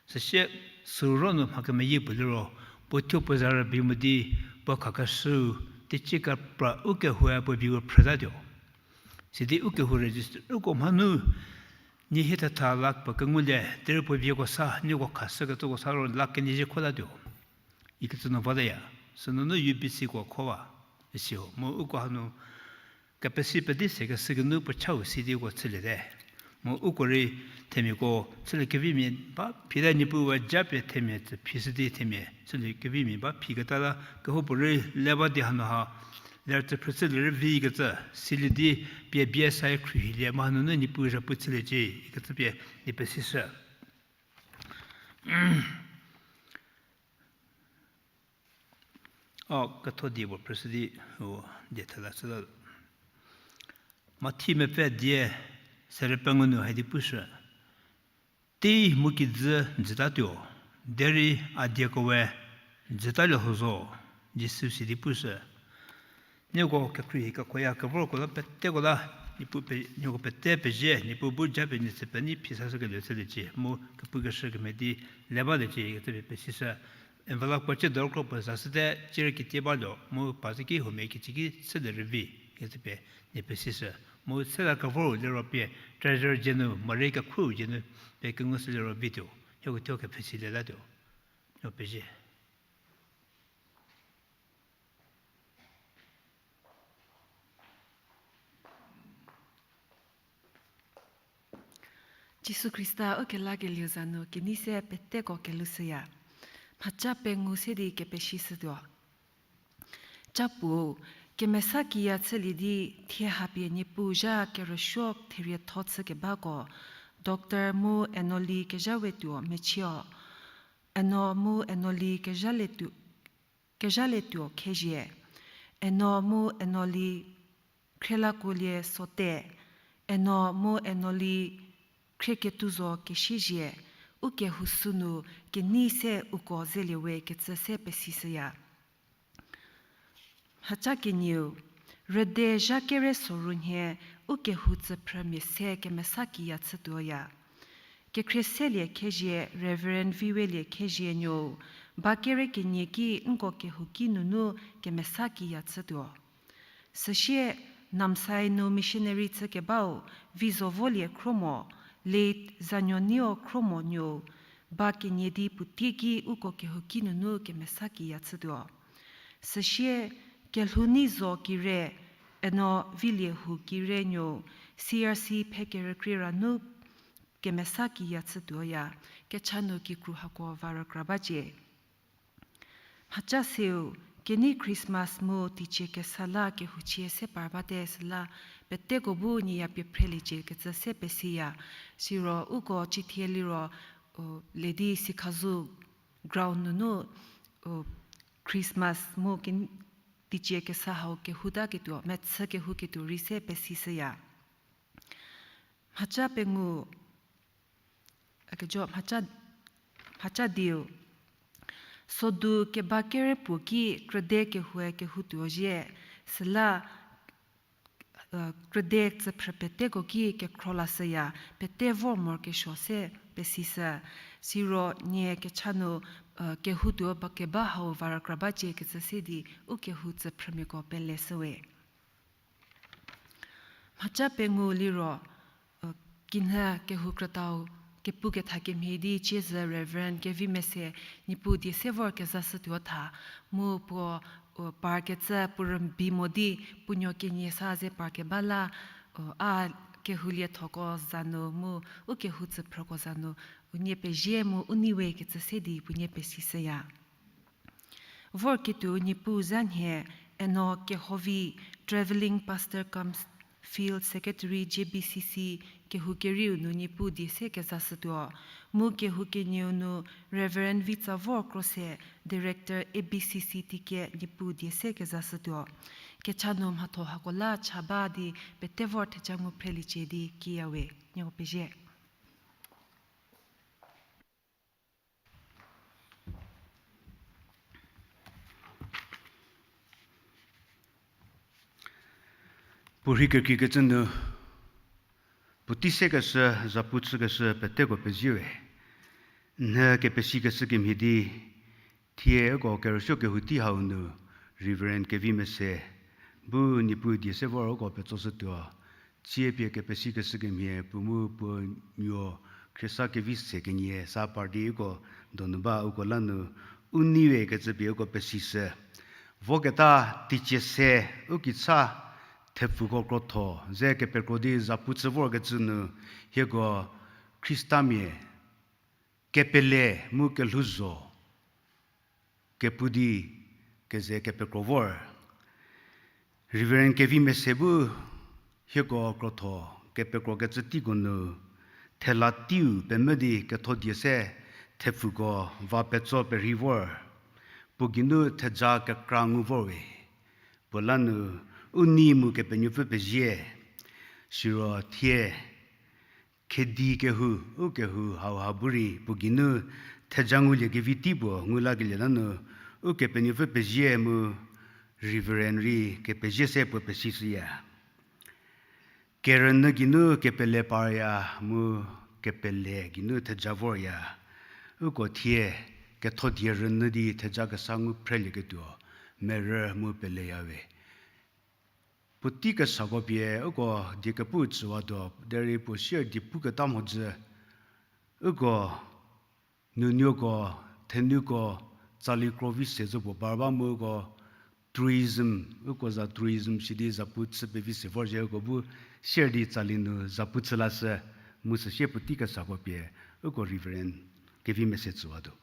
Süsie süu ro nu mha kemeyie puo liro, puo thuo puo za rübei mo di, puo khakeshüu, teicie kepra ukehoue puo vieu phrütatuo. Sidi ukehou register uko mhanu, nie hie thetha lakh puo kengulie, derei puo vieko sa, nieko khashükecüko sa ro lakh kenie zie khotatuo. Ikecü nu voteya, sünunu U B C ko khowa, isi ho, mu uko hanu, kepesi pedi se keshü geinu puo chau sidi uko chüliete. Mu uko rei themiako chülie kevimia ba phita Niepuu we japie themia tsü phishü di themia chülie kevimia ba phiketa la kehoupuorei le ba di hanu ha ler tsü phrüshülie rei vi ikecü silie di pie B S I khruohilie mu hanunu Niepuu zhapu chüliecie ikecü pie nie pesishü. O, ketho die puo phrüshü di, o, die thela chüta. Mathi mepfü die, sere pengou nu haidi pushü. Tei mu kijü jütatuo, derei a diekoe jütalie ho zo, Jisu sidi pushü. Nieko kekhruohi kekoya kevorko la peteko la, Niepuu pe-, nieko pete pezie, Niepuu bu japie nie tsü penei phi sashükelie chüliecie, mu kepukeshü kemhie di le baliecie ikecü pie pesishü. Envelope ko chü dor kro puo zashüte, cierei kitie baluo, mu pa zü ki huomia kichü ki chülie rüvi ikecü pie nie pesishü. Mu sela kevor liro pie treasurer dzie nu, morei kekhruou dzie nu, pie kengushü liro vituo, hieko thuo kepfhesi lietatuo. Nieko pezie. Jisu Khrista ukelakelieu za nu kenei se peteko kelushüya. Mhaca pengou se di kepesishütuo. Capuo, kemesa kiya chülie di thie hapie Niepuu zha kerüsuo therietho chükebako, Doctor mu Enoli Kezhawetuo mechie-o, Eno mu Enoli Kezhalietuo, Kezhalietuo Khezhie, Eno mu Enoli Khrelakolie Sote, Eno mu Enoli Khrieketuzo Kesiezie, u kehou sünu kenei se uko zelie we kecü se pesishüya. Mhaca kenieu, rüde zha kere soru nhie u kehou tsüphrümia se kemesa kiya chütuoya. Kekhrie selie khezie Reverend Viwelie Khezhie nuou, ba kere kenie ki nko kehou ki nunu kemesa kiya chütuo. Süsie Namsai nu missionary chükebau Vizovolie Khromo, late Zanuonio Khromo nuou, ba kenie di puotei ki uko kehou ki nunu kemesa kiya chütuo. Süsie Kelhouneizo Kire, eno Viliehou Kire nuou, C R C phe kerükrie ra nu kemesa kiya chütuoya, kecha nu kikru hako va rükra bacie. Mhaca seu, kenei Christmas mu teicie kesa la kehouchie se par bate süla, peteko bu nieya pie phreliecie kecü se pesiya. Siro uko cithie liro, o, ledi Sikhazu ground nunu, o, Christmas mu ken-, teicie kesa hau kehou ta ketuo, mechü kehou ketuo rei se pesishüya. Mhaca pengou, a kejo, mhaca, mhaca diu. Sodu keba kere puo ki krüde kehoue kehoutuo zhie, süla, krüde tsüphrü peteko ki kekhro lashüya, pete vor morokesuo se pesishü, siro nie kecha nu, kehoutuo ba keba hau va rükra bacie kecü se di u kehou tsüphrümiako peleshüwe. Mhaca pengou liro, kinhie kehou krütau kepu ketha kemhie di ciezü Reverend Kevimese Niepuu die se vor kezashütuo tha, mu puo, par kecü puo rübei mo di puo nuo kenie sa ze par keba la, a kehou liethoko za nu mu u kehou tsüphrüko za nu unie pezie mu u nei we kecü se di puonie pesishüya. Vorketuo Niepuu za nhie, eno Kehovi, Travelling Pastor cum Field Secretary J B C C, kehou kerieu nu Niepuu die se kezashütuo, mu kehou kenieu nu Reverend Vitsavor Krose, Director A B C C teicie Niepuu die se kezashütuo. Kecha nu mhatho hako la cha ba di pete vor theja ngu phreliecie di kiyawe, nieko pezie. Puo rhei kekreikecü nu, puotei sekeshü, zapu chükeshü peteko pezie we. Nhie kepesikeshü kemhie di, thie uko kerüsuo kehou tei hau nu, Reverend Kevimese, bu Niepuu die se vor uko petsoshütuo, tsie pie kepesikeshü kemhie puo mu puo nuo khriesa kevi se kenie sa par di uko donu ba uko la nu, u nei we kecü pie uko pesishü. Voketa teicie se u kicha thepfuko krotho ze kepekro di zapu chü vorkecü nu, hieko Khristamia kepele mu kelhouzho kepu di keze kepekro vor. Reverend Kevimese bu hieko krotho kepekrokecü teiko nu thela teiu pemvü di ketho die se thepfuko va petso perhei vor. Puo geinu theja kekra ngu vor we. Puo la nu u nei mu Kepenuopfü pezie. Siro thie khedi kehou, u kehou hauha bu rei puo geinu theja nguliekevi tei puo ngu lakelie la nu, Ukepenuopfü pezie mu Reverend rei kepezie se puo pesishüya. Kerünyü geinu kepele parya mu kepele geinu theja vorya. Uko thie ketho die rünyü di theja kesa ngu phrelieketuo merü mu peleya we. Puotei kesako pie uko die kepu tsüwatuo, derei puo sier die puketa mhodzü, uko nuonuoko, thenuko, tsali krovi se zo puo bar ba mu uko tourism, uko za tourism sidi zapu chü pevi se vorzhie uko bu sier di tsali nu zapu chü lashü, mu süsie puotei kesako pie uko Reverend Kevimese tsüwatuo.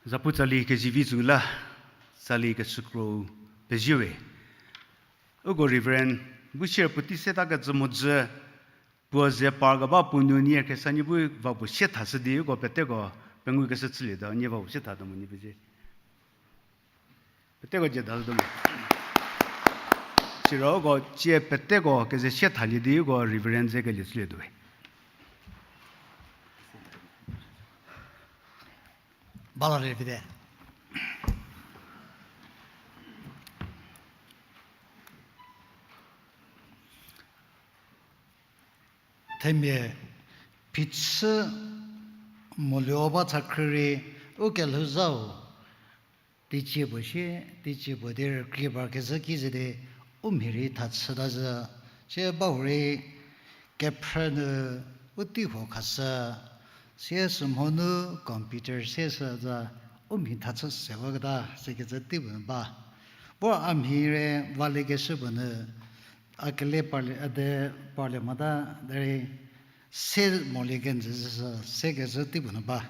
Zapu tsali kezivi zü la, tsali kechükro pezie we. Uko Reverend bu share puotei setakecü mhodzü, puo ze par keba puo nu nie khriesa nie bu va puo sie thashü di, uko peteko pengukeshü chülietuo, nie va puo sie thatuo mo nie pezie. Peteko dzie thashütuo mo. Siro uko tsie peteko keze sie thalie di uko Reverend ze kelie chülietuo we. Bala rei vite. Themia phichü moluo ba thakhrü rei u kelhouzhau teicie puo sie, teicie puo di rükrie par kezhü ki ze di u mhi rei tha chüta zhü, sie bahurei kephrü nu u teihuo khashü, sie sümhonu computer sie shü za u mhi tha chü se baketa sikecü teipuo nu ba. Vor a mhi rei valie keshü puo nu a kele parlie, a de parlie mota derei se molie kenjü zhü sü sekecü teipuo nu ba.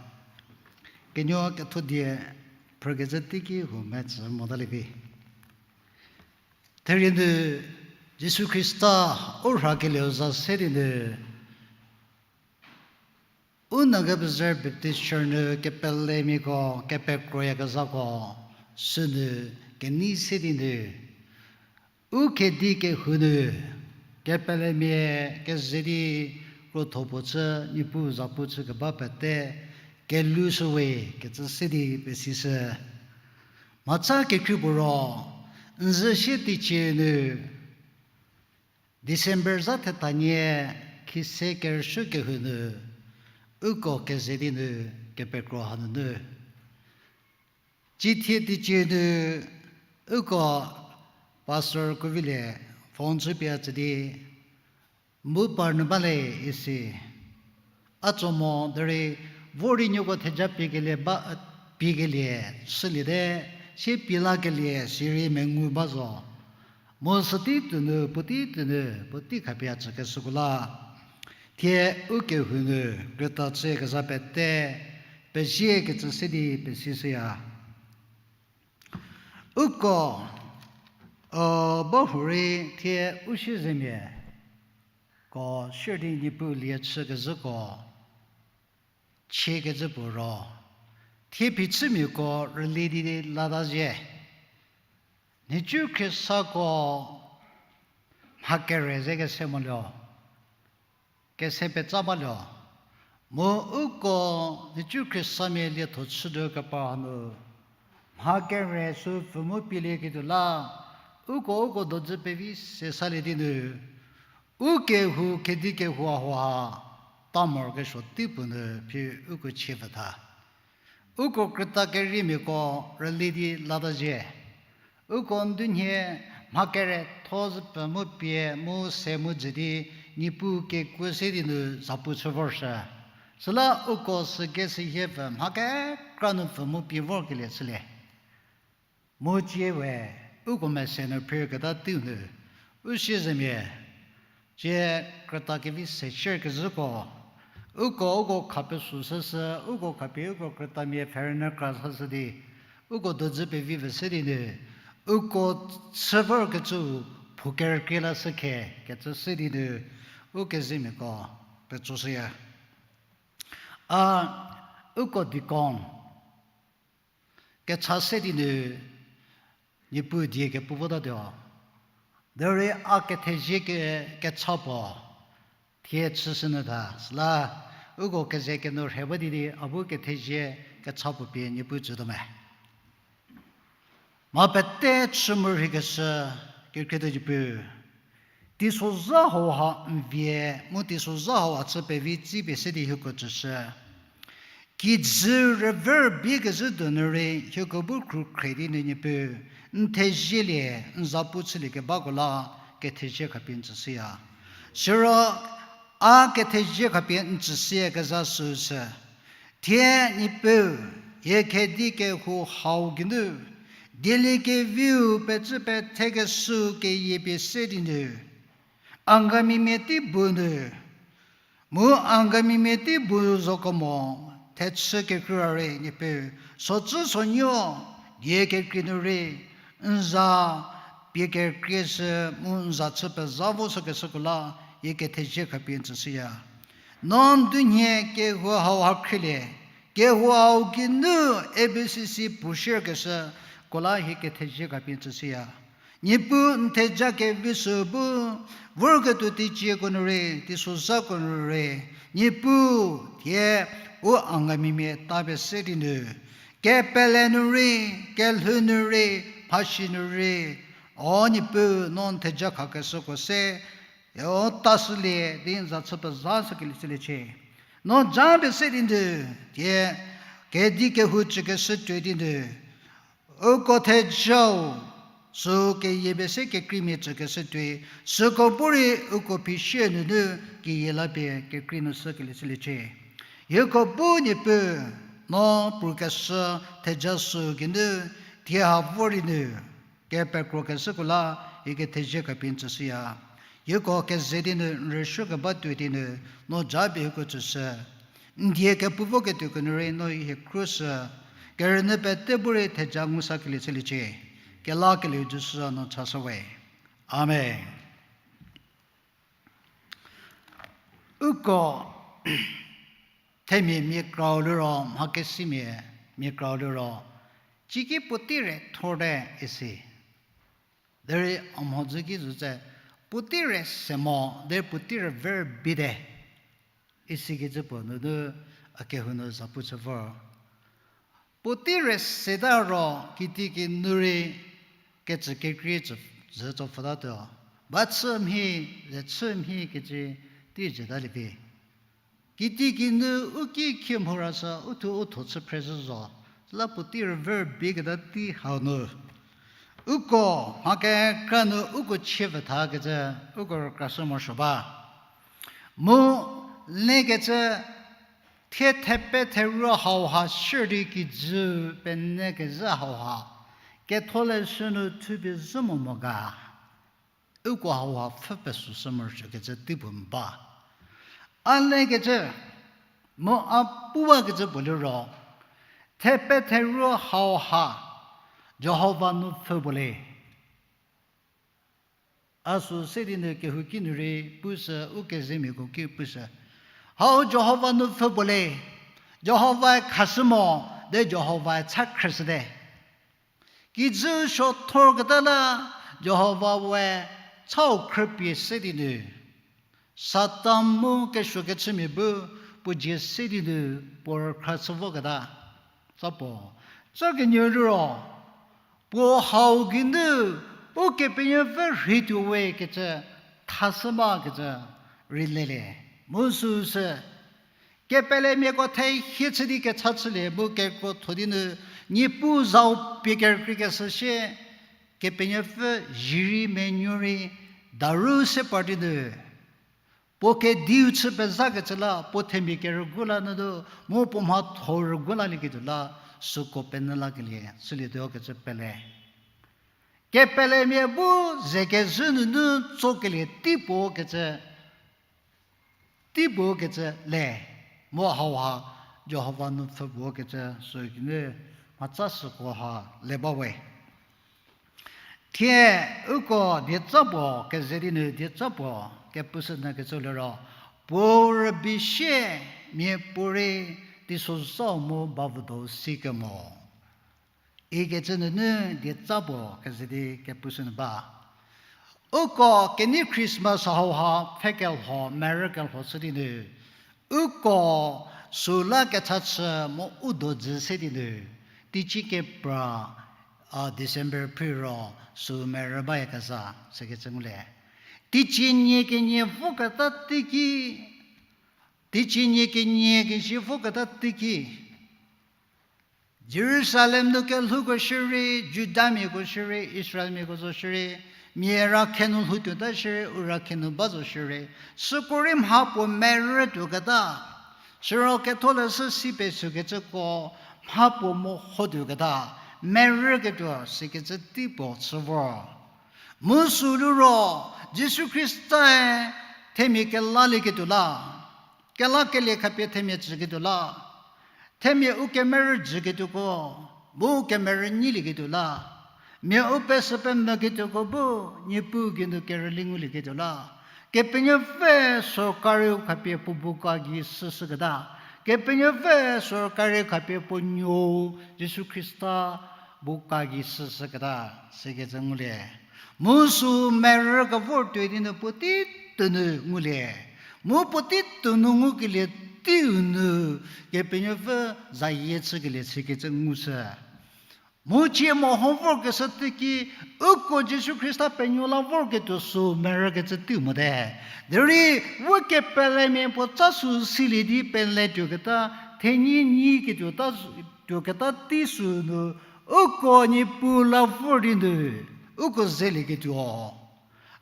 Kenuo ketho die phrükecü teiki huo metsü motalie vi. Therie nu Jisu Khrista u rhakelieu za se di nu u Nagabzer Baptist Church nu kepelemiako kepekroyakezhako sünu kenei se di nu u kedi kehou nu kepelemia keze di krotho puo chü Niepuu zapu chü keba pete kelhou shüwe kecü se di pesishü. Mhacha kekhrie puo ro, n zhü sie teicie nu December za thetha nie khise kerüshü kehou nu uko keze di nu kepekro hanunu cithie teicie nu uko Pastor Kuvilie phone chüpie tsü di, mu par nu bale isi. A tso mo derei vo rei nieko theja piekelie ba, piekelie chüliete, sie pie lakelie sirei mengu ba zo. Mu sütei tuonu, puotei tuonu, puotei khapie a tsükeshüko la thie u kehou nu krüta chükezha pete pezie kecü se di pesishüya. Uko, o, bahurei thie u siezemia ko sier di Niepuu lie chükezhüko chiekecü puo ro, thie phichümiako rüli di lata zhie. Nhicu khriesako mha kere ze kese moluo, kese petsa baluo. Mu uko nhicu khriesamia lietho chütuo kepar hanu mha kere sü pfü mu pielieketuo la, uko uko dodzü pevi se salie di nu u kehou kedi kehou a huo ha ta morokesuo teipuo nu phi uko chie pfü tha. Uko krüta keriemiako rüli di lata zhie. Uko ndunhie mha kere tho zhü pfü mu pie mu se mu jü di Niepuu kekuo se di nu zapu chü vorshü. Süla uko süke sehie pfü mha kekra nu pfü mu pie vorkelie chülie. Mu tsie we uko mese nu phreketa teiu nu u siezemia tsie krüta kevi se shierkezhüko uko uko khapie süsüsü, uko khapie uko krütamia pfherünyü kra sashü di uko dodzü pevi pfü se di nu uko chü vorkecüu phou kerükrie lashü khe kecü se di nu u kezemiako petsoshüya. A, uko deacon kecha se di nu Niepuu die kepu votatuo. Derei a kethezie ke, kecha puo thie chüshünyü tha. Süla uko keze kenu rhe ba di di a bu kethezie kecha puo pie Niepuu tsütuo me. Mha pete chü mu rheikeshü kekhrietuo Niepuu, teisozha hau ha n vie mu teisozha hau a chü pevi tsipie se di hieko tsüshü. Kijü rüvü rübei kezhü donu rei hieko bu khrukhre di nu Niepuu n thezielie, n zapu chülie kebako la kethezie khapie n tsüshüya. Siro a kethezie khapie n tsüshüyakezha süsü thie Niepuu, hie kedi kehou hau geinu dieliekeviu pecü pethekeshü keyiepie se di nu Angamimia tei bu nu, mu Angamimia tei bu zokemo, thechü kekrei ra rei, Niepuu, socü sonuo, die kekrei nu rei, n za pie kekrei sü mu n za chü pezha vo sükeshüko la, hie kethezie khapie n tsüshüya. No n dunhie kehou hauha khrielie, kehou hau geinu A B C C puo shierkeshüko la hie kethezie khapie n tsüshüya. Niepuu n theja kevi sü bu, vorketuo teicieko nu rei, teisozhako nu rei, Niepuu, thie u Angamimia ta pie se di nu, kepele nu rei, kelhou nu rei, mhasi nu rei, o Niepuu, no n theja khakeshüko se, o ta shülie di n za chü pezha shükelie chüliecie. No ja pie se di nu, thie kedi kehou chükeshü tuoi di nu, uko thejau, sü keyie pie se kekreimia chükeshü tuoi, süko bu rei uko phisie nunu keyie la pie kekrei nu shükelie chüliecie. Hieko bu Niepuu, no pukeshü theja sü geinu, thie ha vor di nu, kepekrokeshüko la, hie kethezie khapie n tsüshüya. Hieko keze di nu n rüsuo keba tuoi di nu, no ja pie hieko tsüshü. N die kepu voketuoko nu rei no hie khruoshü, kerünyü pete bu rei theja ngu sakelie chüliecie, kelakelieu Jisu za nu chashü we. Amen. Uko themia mia krau liro, mhakesimia mia krau liro, ciki puotei re thorte isi. Derei a mhodzü ki zü tse, puotei re se mo, derei puotei re verbi te isikecü puo nunu a kehou nu zapu chü vor. Puotei re seta ro, kitiekinu rei kecü kekrei zü, zü tso pfhütatuo. Ba chü mhie, ze chü mhie kecü tei zetalie vi. Kitiekinu u ki khie mhorashü, u thuo u tho chü phrezhü zo. Süla puotei re verbi keta tei hau nu, uko mha kekra nu uko chie pfüthakecü, uko rükrashü morosuo ba. Mu lekecü, thie thepe theruo hauha shürei kijü penyü kezhü hauha, ketholeshü nu thupie zhü mo mo ga. Uko hauha pfhü pesüshü morosuokecü tei puo ba. A lekecü, mu a puwakecü puo liro, thepe theruo hauha Jihova nupfhü puo le. A sü se di nu kehouki nu rei pushü, u kezemiako ki pushü. Hau Jihova nupfhü puo le, Jihovae khashü mo, de Jihovae cha khrüshüte. Kijü suothorketa la, Jihova we chau khrüpie se di nu, Satan mu kesuokechümia bu puo dzie se di nu puo rükhra chü voketa. Tsa puo, tsa kenuo liro, puo hau geinu Ukepenuopfü rheituo we kecü thashü bakecü rei lelie. Mu süsü, kepelemiako thehie chü di kecha chülie mu kekrotho di nu, Niepuu zau pie kerükriekeshü sie, Kepenuopfü zhirei menuo rei daru se par di nu, puo kediu chü pezhakecü la, puo themia kerügu la nunu, mu puo mhatho rügu lalieketuo la, süko penyü lakelie chülietuo kecü pele. Kepelemia bu ze kezhü nunu tsokelie tei puo kecü, tei puo kecü le, mu hauha Jihova nupfhü puo kecü sü geinu mhatsa süko ha le ba we. Thie uko dietsa puo keze di nu dietsa puo kepushünyü kecü liro, puo rübei sie miapuorei teisozha mu bavüdo si kemo ikecü nunu dietsa puo keze di kepushünyü ba. Uko kenei Christmas hauha pfhekelho merü kelho chü di nu, uko süla kecha chü mu u dodzü se di nu, teicie kepra, a, December phiro sü merü bayakezha, sikecü ngulie. Teicie nie kenie voketa teiki, teicie nie kenie kezie voketa teiki, Jerusalem nu kelhouko shierei, Judamiako shierei, Israelmiako zo shierei, mia ra khenu lhoutuota shierei, u ra khenu ba zo shierei, süko rei mhapuo merütuoketa, siro ketholeshü si pesükecüko mhapuo mehotuoketa, merüketuo sikecü tei puo chü vor. Mu sü liro, Jisu Khristae themia kelalieketuo la, kelakelie khapie themia tsüketuo la, Themia u kemerü jüketuoko, bu kemerü nyilieketuo la. Mia u pesü pemvüketuoko bu, Niepuu geinu kerüli ngulieketuo la. Kepenuopfü sorkariu khapie puo bu ka gei shüshüketa. Kepenuopfü sorkariu khapie puo nuou Jisu Khrista bu ka gei shüshüketa, sikecü ngulie. Mu sü merü kevor tuoi di nu puotei tuonu ngulie. Mu puotei tuonu ngukelie teiu nu, Kepenuopfü zayie chükelie sikecü ngushü. Mu cie meho vorkeshü teiki, uko Jisu Khrista penuo la vorketuo sü merükecü teiu mote. Derei, u kepelemia puo tsa sü silie di peletuoketa, thenyi nyiketuo ta, tuoketa tei sü nu, uko Niepuu la vor di nu, uko zelieketuo.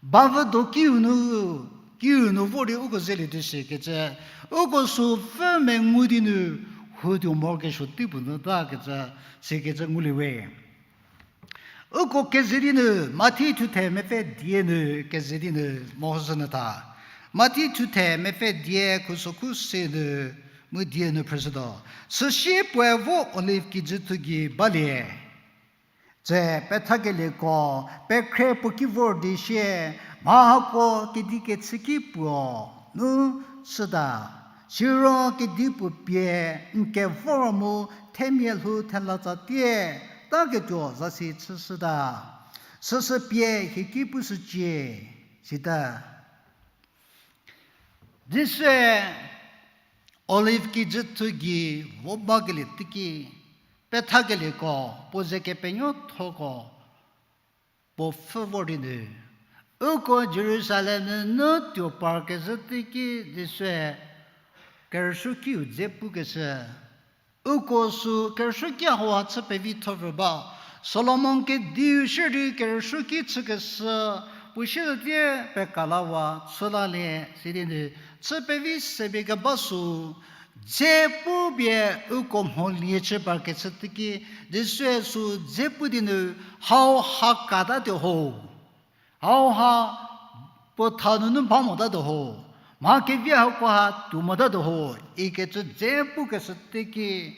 Bavü do kiu nu, kiu nu vor di uko zelietuo shikecü, uko sü pfü mengu di nu, hutuo morokesuo tei puo nu takecü, sikecü ngulie we. Uko keze di nu, Mathi thuthe mepfü dia nu keze di nu mehoshünyü tha. Mathi thuthe mepfü dia khuso khu se nu, mu dia nu phrüshütuo. Süsie puoe vo Olive kijüthu gei balie. Tse pethakelieko, pekhre puo ki vor di sie, mha hako kedi kechü ki puo nu chüta. Siro kedipuo pie n kevor mu themia lhou thelatsa tie, taketuo zasi chüshüta. Süsü pie hie ki pushücie, sita. Jisue Olive kijüthu gei vo bakelie teiki, pethakelieko, puo ze kepenuothoko, puo pfhü vor di nu, uko Jerusalem nunu tuo parkezhü teiki Jisue kerüsuokiu dze pukeshü. Uko sü kerüsuoki hauha chü pevi thopfü ba. Solomon kediu shierei kerüsuoki chükeshü, puo siezedzütie pekalawa chülalie sidi nu, chü pevi sepie keba sü, dze pu pie uko mholie chü parkecü teiki, Jisue sü dze pu di nu, hauha katatuo ho. Hauha puo tha nunu ba motatuo ho. Mha kevi hakoha tuo motatuo ho. Ikecü dze pukeshü teiki,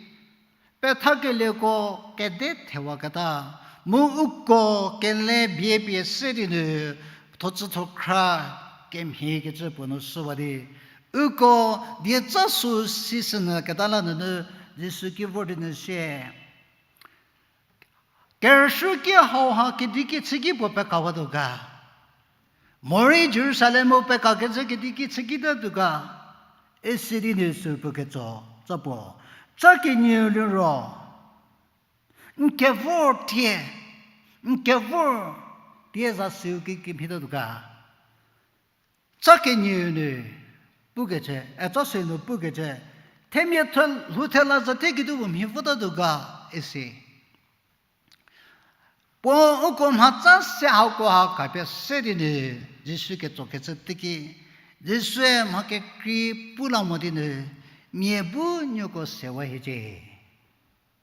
pethakelieko kede thewaketa, mu uko kele bie pie se di nu, thotsü thokhra kemhiekecü puo nu shüwa di, uko dietsa sü sishünyü keta la nunu, Jisu ki vor di nu sie, kerüsuoki hauha kedi ki chüki puo pekawatuo ga? Morei Jerusalem-u pekakecü kedi ki chüki tatuo ga? Isi di nu sü puketso, tsa puo, tsa kenieu liro, n kevor tie, n kevor tie zasiu ki kimhie tatuo ga? Tsa kenieu nu pukecü, e tsa se nu pukecü, themia lhou thela zatie kedipuo mhi votatuo ga, isi. Puo uko mhatsa se hakoha khapie se di nu, Jisu ketsokecü teiki, Jisue mha kekrei pu la mo di nu, mia bu nuoko sewa hiecie.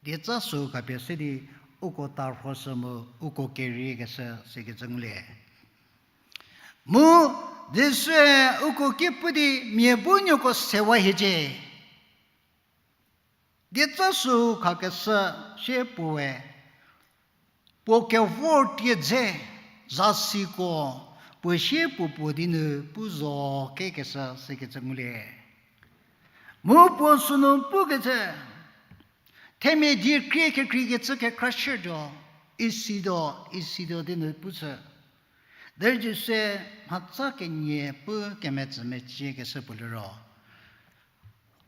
Dietsa sü khapie se di uko tarhoshü mu uko keriekeshü sikecü ngulie. Mu Jisue uko ki pu di mia bu nuoko sewa hiecie. Dietsa sü khakeshü sie puoe, puo kevor tie dze, zasiko, puo sie puo puo di nu pu zo kekeshü sikecü ngulie. Mu puo sünu pukecü, themia die krie kekreikecü kekra shürtuo, isituo, isituo di nu pushü. Derei Jisue mhatsa kenie pu kemetsü meciekeshü puo liro,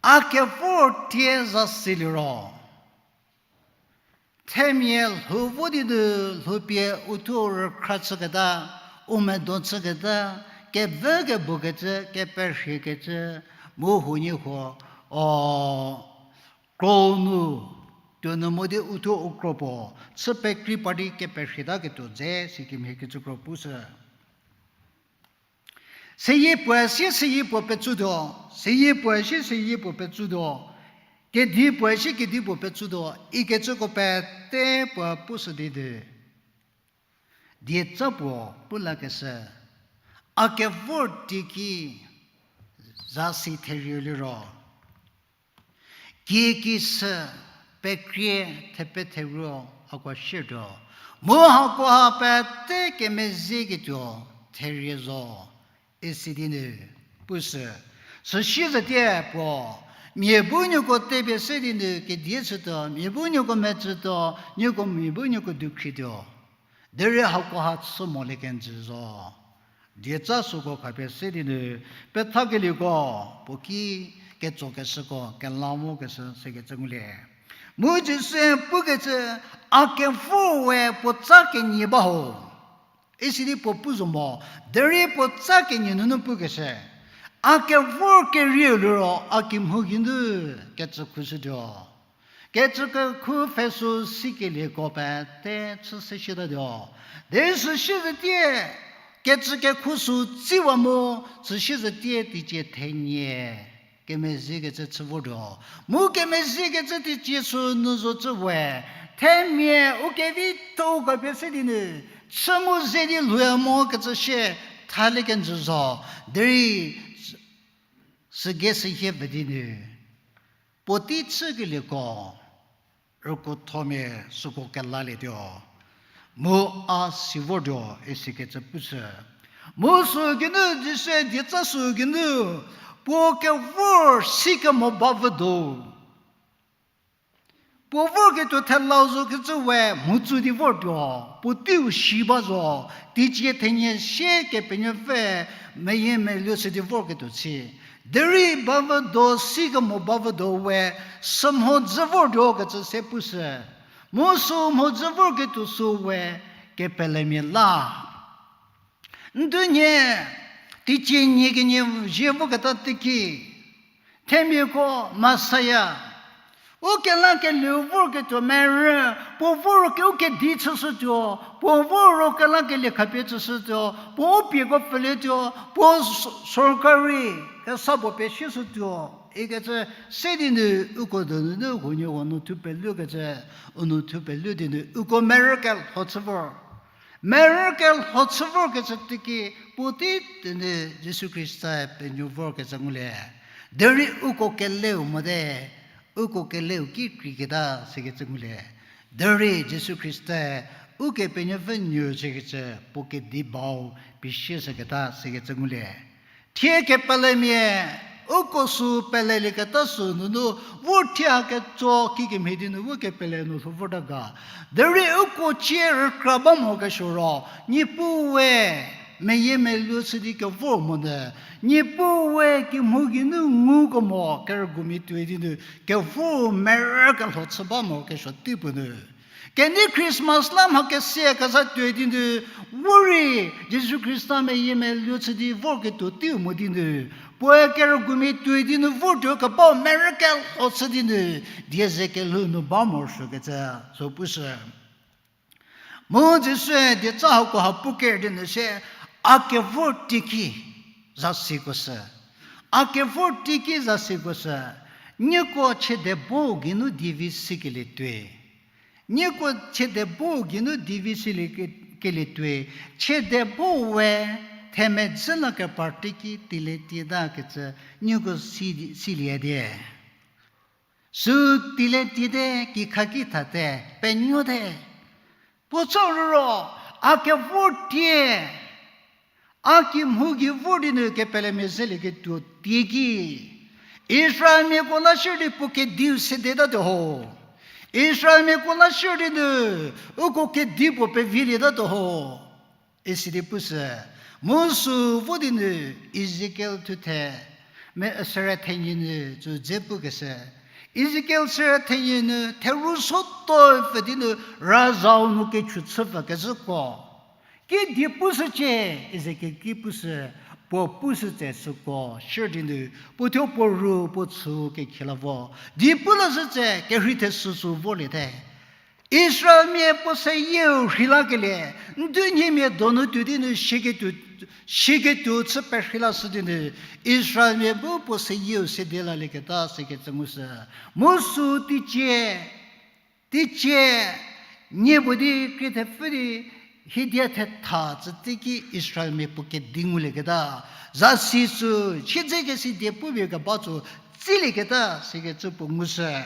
a kevor tie zasi liro, themia lhou vo di nu lhoupie uthuo rükhra chüketa, u medo chüketa, kevü kebukecü, keperhiekecü, mu huoniehuo, o, kro nu, tuonu mo di uthuo u kro puo, chü pekrei par di keperhietaketuo dze sikemhie kecü kro pushü. Seyie puoe sie seyie puo petsutuo, seyie puoe sie seyie puo petsutuo, kedi puoe sie kedi puo petsutuo, ikecüko pete puo pushü di nu, dietsa puo pu lakeshü, a kevor teiki zasi therieu liro, Kieki sü pekrie thepetheruo hako shiertuo. Mu hakoha pete kemezhieketuo therie zo, isi di nu pushü. Süsie zetie puo, mia bu nieko tepie se di nu kedie chütuo, mia bu nieko metsütuo, nieko mia bu nieko dukhrituo. Derei hakoha chü molie kenjü zo. Dieca süko khapie se di nu, pethakelieko, puo ki ketsokeshüko, kela mokeshü sekecü ngulie. Mu Jisue pukecü, a kevor we puo tsa kenie ba ho. Isi di puo pu zo mo, derei puo tsa kenie nunu pukeshü. A kevor kerieu liro, a kimhou geinu kecü khushütuo. Kecü kekhu pfhesü sikelieko pete chü se shitatuo. Derei süsie zetie, kecü kekhu sü tsiwa mu, süsie zetie teicie thenie kemezhiekecü chü vortuo. Mu kemezhiekecü teicie sü nu zo cü we, themia u kevitho khapie se di nu, chü mu ze di lhouya mokecü shie thalie kenjü zo. Derei sügei sü hie pfü di nu, puotei chükelieko, rükuothomia süko kelalietuo. Mu a si vortuo isikecü pushü. Mu sü geinu Jisue dieca sü geinu, puo kevor sikemo bavü do. Puo vorketuo thelau zo kecü we mhodzü di vortuo, puoteiu si ba zo, teicie thenie sie Kepenuopfü meyiemeluo chü di vorketuo si. Derei bavü do sikemo bavü do we, sü mhodzü vortuo kecü se pushü. Mu sü mhodzü vorketuo sü we kepelemia la. Ndunhie, teicie nie kenie zie voketa teiki, themiako Messiah, u kelakelieu vorketuo merü, puo vor ro ke u kedi chüshütuo, puo vor ro kelakelie khapie chüshütuo, puo u pieko pfülietuo, puo s-, sorkari kesa puo pie sieshütuo ikecü se di nu uko donu nu huoniehuo nu thu pelukecü, u nu thu pelu di nu uko merü kelho chü vor. Merü kelho chü vorkecü teiki puotei di nu Jisu Khrista penuo vorkecü ngulie. Derei uko keleu mote, uko keleu ki kreiketa sikecü ngulie. Derei Jisu Khrista Ukepenuopfü nuo chükecü puo kedi bau pie sieshüketa sikecü ngulie. Thie kepelemia, uko sü pelelieketa sü nunu, vor thie ketso kikemhie di nu vo kepele nu lhou vorta ga. Derei uko cie rükra ba mokesuo ro, Niepuu we meyiemeluo chü di kevor monyü, Niepuu we kemhou geinu nguko mo kerügumia tuoi di nu kevor merü kelho chü ba mokesuo teipuo nu. Kenei Christmas la mha kesia keza tuoi di nu, vorei Jisu Khrista meyiemeluo chü di vorketuo teiu mo di nu, puoe kerügumia tuoi di nu vortuo kebau merü kelho chü di nu, die ze kelhou nu ba morosuokecü sü pushü. Mu Jisue dieca hako ha pu ker di nu sie, a kevor teiki za siko sü. A kevor teiki za siko sü. Nieko chiedebo geinu dievi sikelie tuoi. Nieko chiedebo geinu dievi silie ke-, kelie tuoi. Chiedebo we themedzü la kepar teiki teilie tieta kecü nieko si-, silie die. Sü teilie tiete, kikhaki thate, penuote. Puo chau rüro, a kevor tie, a kimhou gei vor di nu kepelemia zelieketuo teiki, Israelmiako la shierei puo kediu sedetatuo ho. Israelmiako la shierei nu uko kedi puo pevilietatuo ho. Isi di pushü, mu sü vo di nu Ezekiel thuthe, me-, süre thenie nu tsü dze pukeshü. Ezekiel süre thenie nu theru soto pfü di nu razau nu kechu chü pfü kezhüko. Ki die pushücie, Ezekiel ki pushü, puo pushü tse süko, shierei di nu, puo thuo puo ru, puo chü kekhie la vo. Die pu lashü tse, kerhei the süsü voliete. Israelmia puo seyieu rheilakelie, ndunhiemia donu tuo di nu shiketuo, shiketuo chü perheilashü di nu, Israelmia bu puo seyieu sede lalieketa sikecü ngushü. Mu sü teicie, teicie, nie puo di krie thepfü di, hiedia thetha tsü teiki Israelmia puo kedi ngulieketa, zasi sü, siedzekesi die pupie keba tsü tsilieketa sikecü puo ngushü.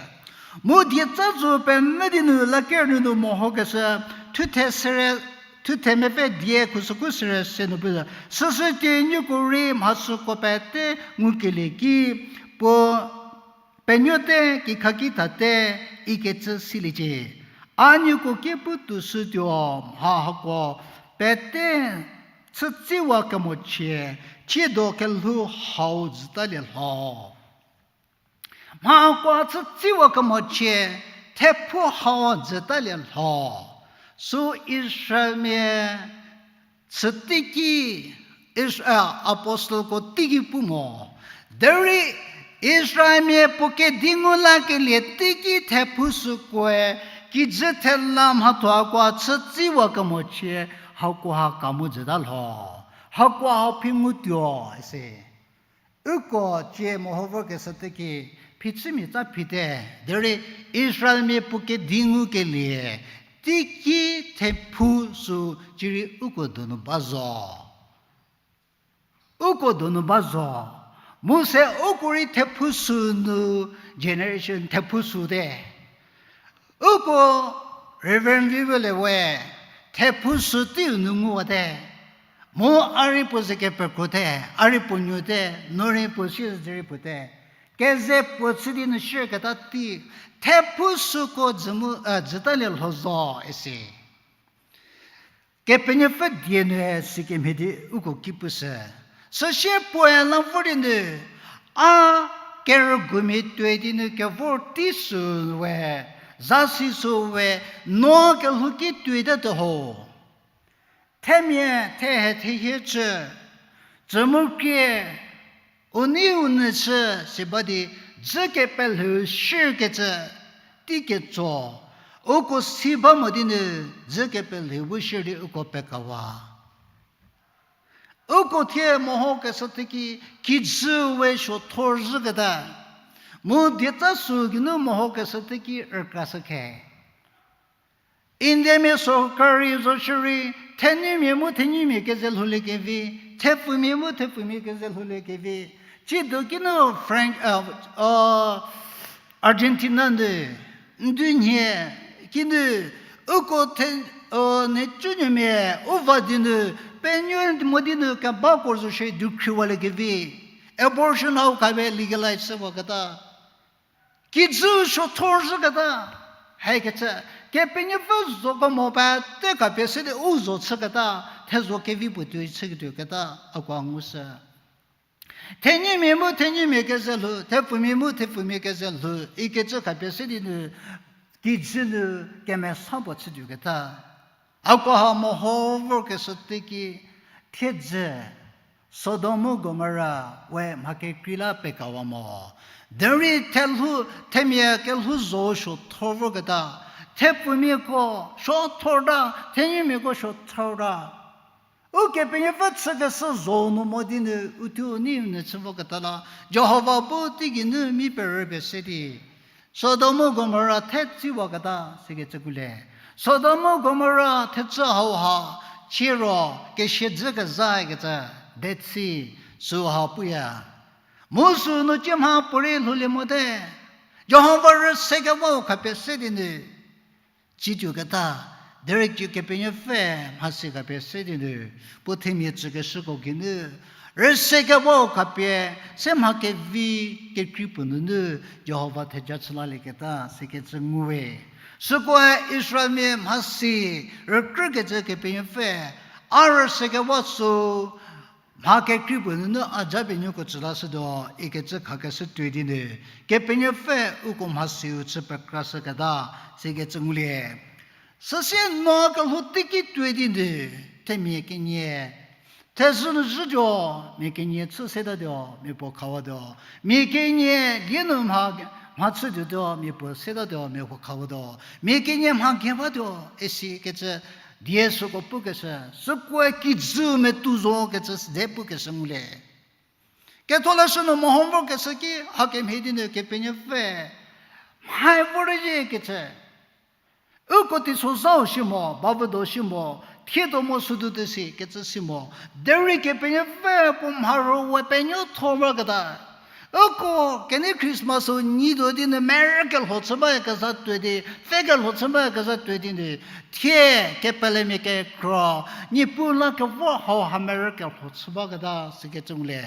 Mu dietsa zo pemvü di nu laker nunu mehokeshü, thuthe sere, thuthe mepfü die khusüku sere se nu pu, süsü tie nieko rei mhasüko pete ngukelie ki, puo penuote, kikhaki thate, ikecü siliecie. A nieko ki pu tuoshütuo, mha hako pete chütsiwa kemochie, tsiedo kelhou hau jütalie lho. Mha hako chütsiwa kemochie, thephu hau jütalie lho. Sü Israelmia chü teiki, Is-, a, apostleko teiki pu mo. Derei Israelmia puo kedi ngu lakelie teiki thephu sükoe, kijü thela mhatho hako chütsiwa kemochie, hakoha ka mu jüta lho. Hakoha phi ngutuo ise. Uko cie meho vorkeshü teiki, phichümia tsa phite, derei Israelmia puo kedi ngukelie teiki thephu sü cierei uko donu ba zo. Uko donu ba zo. Mu se uko rei thephu sü nu generation thephu sü te. Uko Reverend Vivelie we thephu sü teiu nu nguwate. Mu a rei puo ze kepekro te, a rei puo nuo te, no rei puo sie zerei puo te. Keze puo chü di nu shierketa tei, thephu süko jü mu, eh, jütalie lho zo isi. Kepenuopfü die nu sikemhie di uko ki pushü. Süsie puoe la vor di nu, a kerügumia tuoi di nu kevor tei sü we, zasi sü we, no kelhou ki tuoite te ho. Themia thehe thehie chü, tsü mu krie, u nei u nyü chü si ba di, dzü kepelhou shierkecü, tei ketso, uko si ba mo di nu, dzü kepelhou bu shier di uko pekawa. Uko thie mehokeshü teiki, kijü we suothor zhüketa. Mu dietsa sü geinu mehokeshü teiki rükrashü khe. Indiamia sorkari zo shierei, thenumia mu thenumia keze lhouliekevi, thepfumia mu thepfumia keze lhouliekevi. Tsidu kinu Frank, uh, uh, Argentina nu, ndunhie, kinu, uko the, uh, necunuomia, u va di nu, penuo mo di nu kebako zo shie dukhriwaliekevi. Abortion hau khapie legalize shüwaketa. Kijü suothor zhüketa, hakecü, Kepenuopfü zokemo pete khapie se di u zo chüketa, thezo kevi puo tuoi chüketuo keta, a ko ngushü. Thenumia mu thenumia keze lhou, thepfumia mu thepfumia keze lhou, ikecü khapie se di nu, kijü nu kemesa puo chütuoketa. Hakoha meho vorkeshü teiki, thiedzü, Sodom mu Gomora we mha kekrei la pekawa mo. Derei thelhou, themia kelhou zo suothor vorketa, thepfumiako suothorta, thenumiako suothorta. Ukepenuopfü chükeshü zo nu mo di nu, uthuo nei nu chü voketa la, Jihova bu teigeinu mi perüpie se di, Sodom mu Gomora thetsiwaketa sikecü kulie. Sodom mu Gomora thechü hauha, ciro, kesiedzü kezakecü, Dead Sea, süha puya. Mu sünu tsie mha puorei lhoulie mote, Jihova rüsekewau khapie se di nu, tsituoketa, derei Kepenuopfü mhasi khapie se di nu, puo themia tsükeshüko geinu, rüsekewau khapie, se mha kevi kekrei puo nunu, Jihova theja chü lalieketa, sikecü nguwe. Sükoe Israelmia mhasi, rükrükecü Kepenuopfü, a rüsekewa sü, mha kekrei puo nunu a japenuoko tsü lashütuo, ikecü khakeshü tuoi di nu, Kepenuopfü uko mhasiu chü pekrashüketa, sikecü ngulie. Süsie Noa kelhou teiki tuoi di nu, themia kenie, thezhü nu zhütuo, mia kenie chü setatuo, mia puo khawatuo, mia kenie lie nu mha, mha chütuotuo, mia puo setatuo, mia puo khawatuo, mia kenie mha gei batuo, isikecü, die süko pukeshü, sükoe kijü metou zo kecü süde pukeshü ngulie. Ketholeshü nu meho vorkeshü ki hakemhie di nu Kepenuopfü mhae vorliekecü, uko teisozhau shi mo, bavüdo shi mo, thie tuo mo südu te si kecü si mo. Derei Kepenuopfü puo mharhü we penuotho baketa. Uko kenei Christmas-u nyi tuo di nu merü kelho chü ba kezha tuo di, pfhe kelho chü ba kezha tuo di nu, thie kepelemia kekra, Niepuu la kevor hau ha merü kelho chü baketa sikecü ngulie.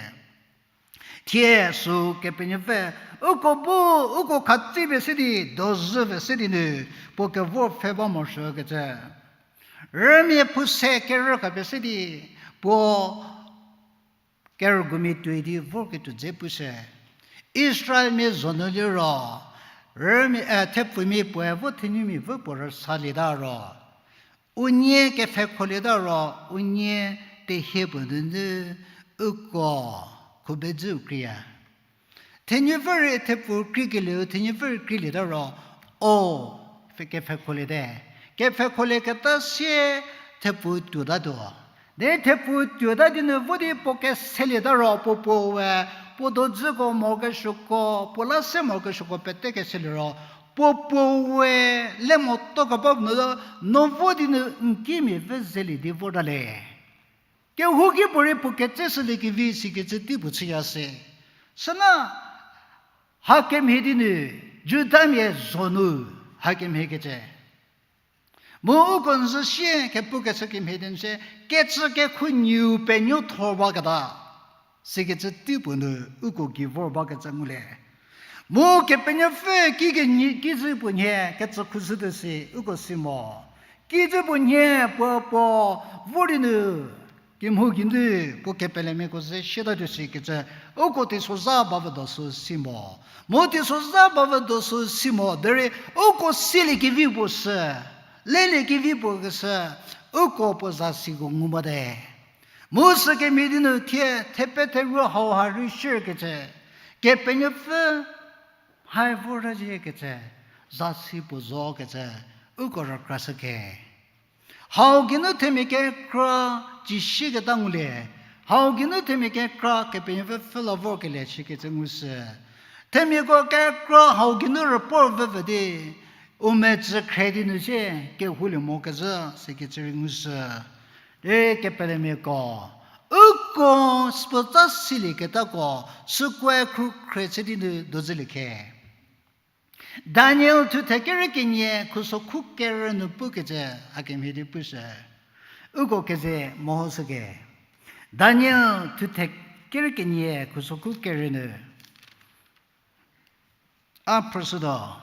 Thie sü Kepenuopfü, uko bu, uko khatsipie se di, dozüpie se di nu, puo kevor pfhe ba morosuokecü. Rümia puo se kerü khapie se di, puo kerügumia tuoi di vorketuo dze pushü. Israelmia zho nu liro, rümia, eh, thepfumia puoe vo thenumia vü puo rüsalieta ro, unie kepfhekholieta ro, unie tehie puo nunu uko khubedzüu kreiya. Thenupfü rei thepfu kreikelieu, thenupfü rei kreilieta ro, o, pfhe-, kepfhekholiete. Kepfhekholieketa sie thepfu tuotatuo. Derei thepfu tuota di nu vo di puo keselieta ro, puo puo we, puo dodzüko morokesuoko, puo la se morokesuoko pete keselie ro, puo puo we le motuo keba nu, no vo di nu n kimia pfü zelie di vorta le. Kehouki puorei puo ketseshüliekevi sikecü tei puo chüya se. Süla, hakemhie di nu, Judamia zho nu, hakemhiekecü. Mu uko n zü sie kepukeshü kemhie di nu sie, kecü kekhu nyiu penuotho baketa. Sikecü tei puo nu uko gei vor bakecü ngulie. Mu Kepenuopfü ki kenyi, kijü puo nhie kecü khushütuo si uko si mo. Kijü puo nhie puo puo vor di nu, kemhu geinu puo kepelemiako ze siatatuo sikecü, uko teisozha bavü do sü si mo. Mu teisozha bavü do sü si mo, derei uko siliekevi puo sü, leliekevi puo keshü, uko puo zasiko ngu mote. Mu sükemhie di nu thie thepetheru hau ha rei shierkecü, Kepenuopfü hai vorta ziekecü, zasi puo zokecü, uko rükrashüke. Hau geinu themia kekra cisieketa ngulie. Hau geinu themia kekra Kepenuopfü pfhü la vorkelie shikecü ngushü. Themiako kekra hau geinu rüpor vüvü di, u mecü khre di nu sie kehoulie mokezhü sikecü rei ngushü. Derei kepelemiako, uko süpotsa silieketako, sükoe khrukhre chü di nu dozülie khe. Daniel thuthe kerü kenie khuso khu kerü nu pukecü hakemhie di pushü. Uko keze mehoshüke. Daniel thuthe kerü kenie khuso khu kerü nu. A phrüshütuo.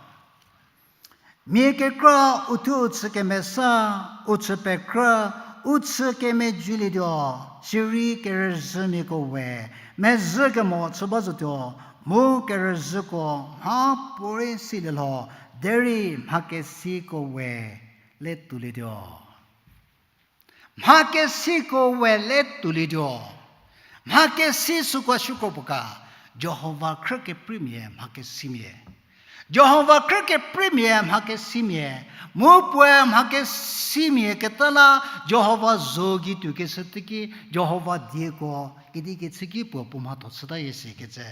Mia kekra uthuo u chü kemesa, u chü pekrü, u chü kemejülietuo, sirei kerüzhümiako we, mezhü kemo chü ba zotuo, mu kerüzhüko mhapuorei silie lho, derei mhakesiko we le toulietuo. Mhakesiko we le toulietuo. Mhakesi süko shükro puo ga, Jihova khrü keprimia mhakesimia. Jihova khrü keprimia mhakesimia. Mu puoe mhakesimia keta la Jihova zo gei tuokeshü teki Jihova dieko kedi kechü ki puo puo mhatho chütayie sikecü.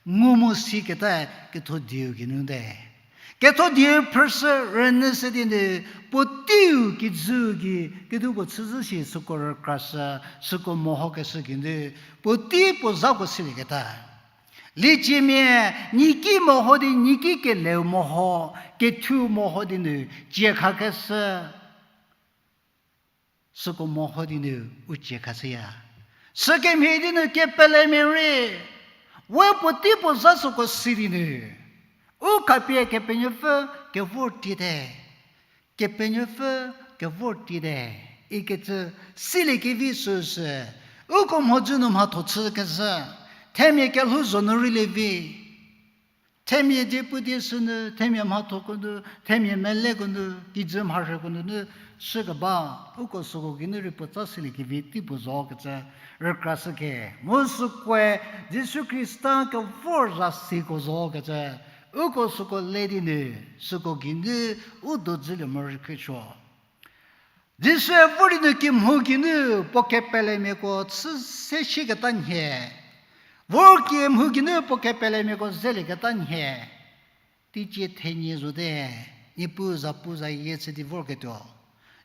Ngu mu siketa ketho dieu geinu te. Ketho dieu phrüshü rünyüshü di nu, puoteiu kijüu gei, kedipuo chüzhü shi süko rükrashü, süko mehokeshü geinu, puotei puo zhako silieketa. Lieciemia, niki meho di, niki keleu meho, kethu meho di nu, cie khakeshü. Süko meho di nu u cie khashüya. Sükemhie di nu kepelemia rei, we puotei puo zha süko si di nu, u khapie Kepenuopfü kevor tiete. Kepenuopfü kevor tiete. Ikecü siliekevi süsü, uko mhodzü nu mhatho chükezhü, themia kelhou zo nu rei lievi. Themia diepu die sünu, themia mhathoko nu, themia meleko nu, kijü mharhüko nunu, shükeba, uko süko geinu rei puotsa siliekevi tei puo zokecü, rükrashüke. Mu sükoe, Jisu Khrista kevor zasiko zokecü, uko süko le di nu, süko geinu, u dodzülie mo rei khriesuo. Jisue vor di nu kimhou geinu puo kepelemiako chü se shiketa nhie. Vor kimhou geinu puo kepelemiako zelieketa nhie. Teicie thenie zote, Niepuu zapu zayie chü di vorketuo.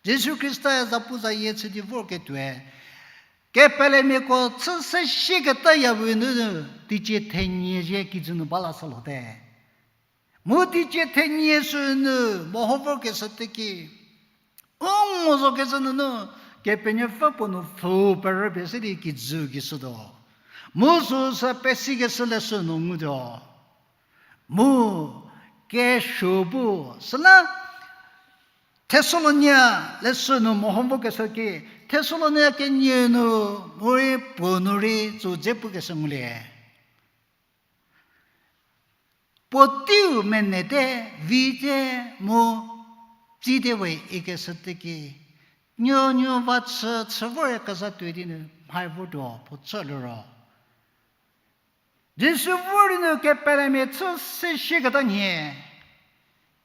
Jisu Khrista-e zapuzayie chü di vorketuoe, kepelemiako chü se shieketa yawe nu, teicie thenie zhie kijü nu ba la sü lhote. Mu teicie thenie sünu meho vorkeshü teki, u ngo zokecü nunu, Kepenuopfü puo nu pfhü perüpie se di kijü gei shütuo. Mu süsü pesikeshü leshü nu ngutuo. Mu kesuo bu, süla Thessalonia leshü nu meho vokeshü ki, Thessalonia kenie nu, morei puo nu rei tsü dze pukeshü ngulie. Puoteiu menete, vite mu tsite we ikeshü teki, nuonuo va chü chü vorkezha tuoi di nu mhai vortuo puo chü liro. Jisu vor di nu kepelemia chü se shieketa nhie,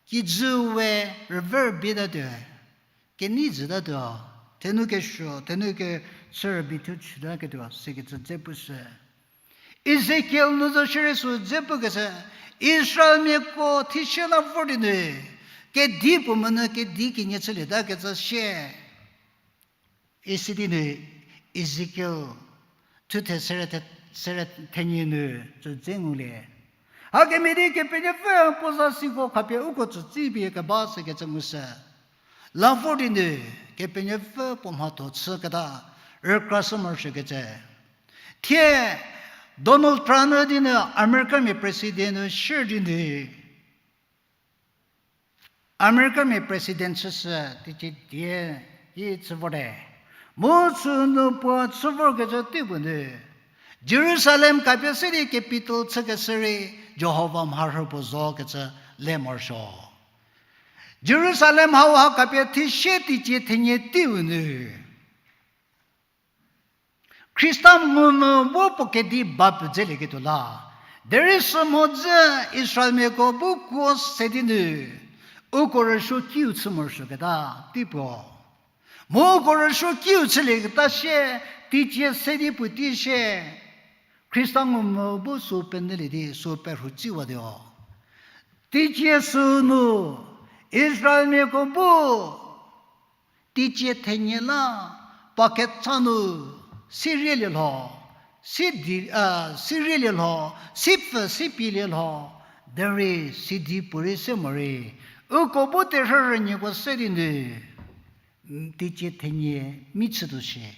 kijü we rüvü rübietatuo, kenei jütatuo, thenu kesuo, thenu kechü rübei thu chütaketuo sikecü dze pushü. Ezekiel nu zo shierei sü dze pukeshü, Israelmiako thishie la vor di nu, kedi puo monyü kedi kenie chülietakecü sie. Isi di nu Ezekiel thuthe sere the-, sere thenie nu tsü dze ngulie. Hakemhie di Kepenuopfü puo za siko khapie uko tsü tsipie keba sikecü ngushü. La vor di nu Kepenuopfü puo mhatho chüketa rükrashü morosuokecü. Thie Donald Trump nu di nu Americamia president nu shie di nu Americamia president chüshü teicie die ki chü vorte. Mu sünu puo chü vorkecü teipuo nu, Jerusalem khapie se di capital chükeshü rei Jihova mharhü puo zokecü le morosuo. Jerusalem hauha khapie thishie teicie thenie teiu nu Khrista ngumvü bu puo kedi ba pfü dzelieketuo la, derei sü mhodzü Israelmiako bu kuo se di nu, uko rüsuo kiu chü morosuoketa teipuo. Mu uko rüsuo kiu chülieketa sie, teicie se di puotei sie, Khrista ngumvü bu sü penyülie di sü perhu tsiwatuo. Teicie sünu, Israelmiako bu teicie thenie la, puo kecha nu, sirielie lho, si di, a, sirielie lho, sipfü sipielie lho, derei sidi puorei se morei, uko bu terhü rünieko se di nu, teicie thenie mi chütuo shie,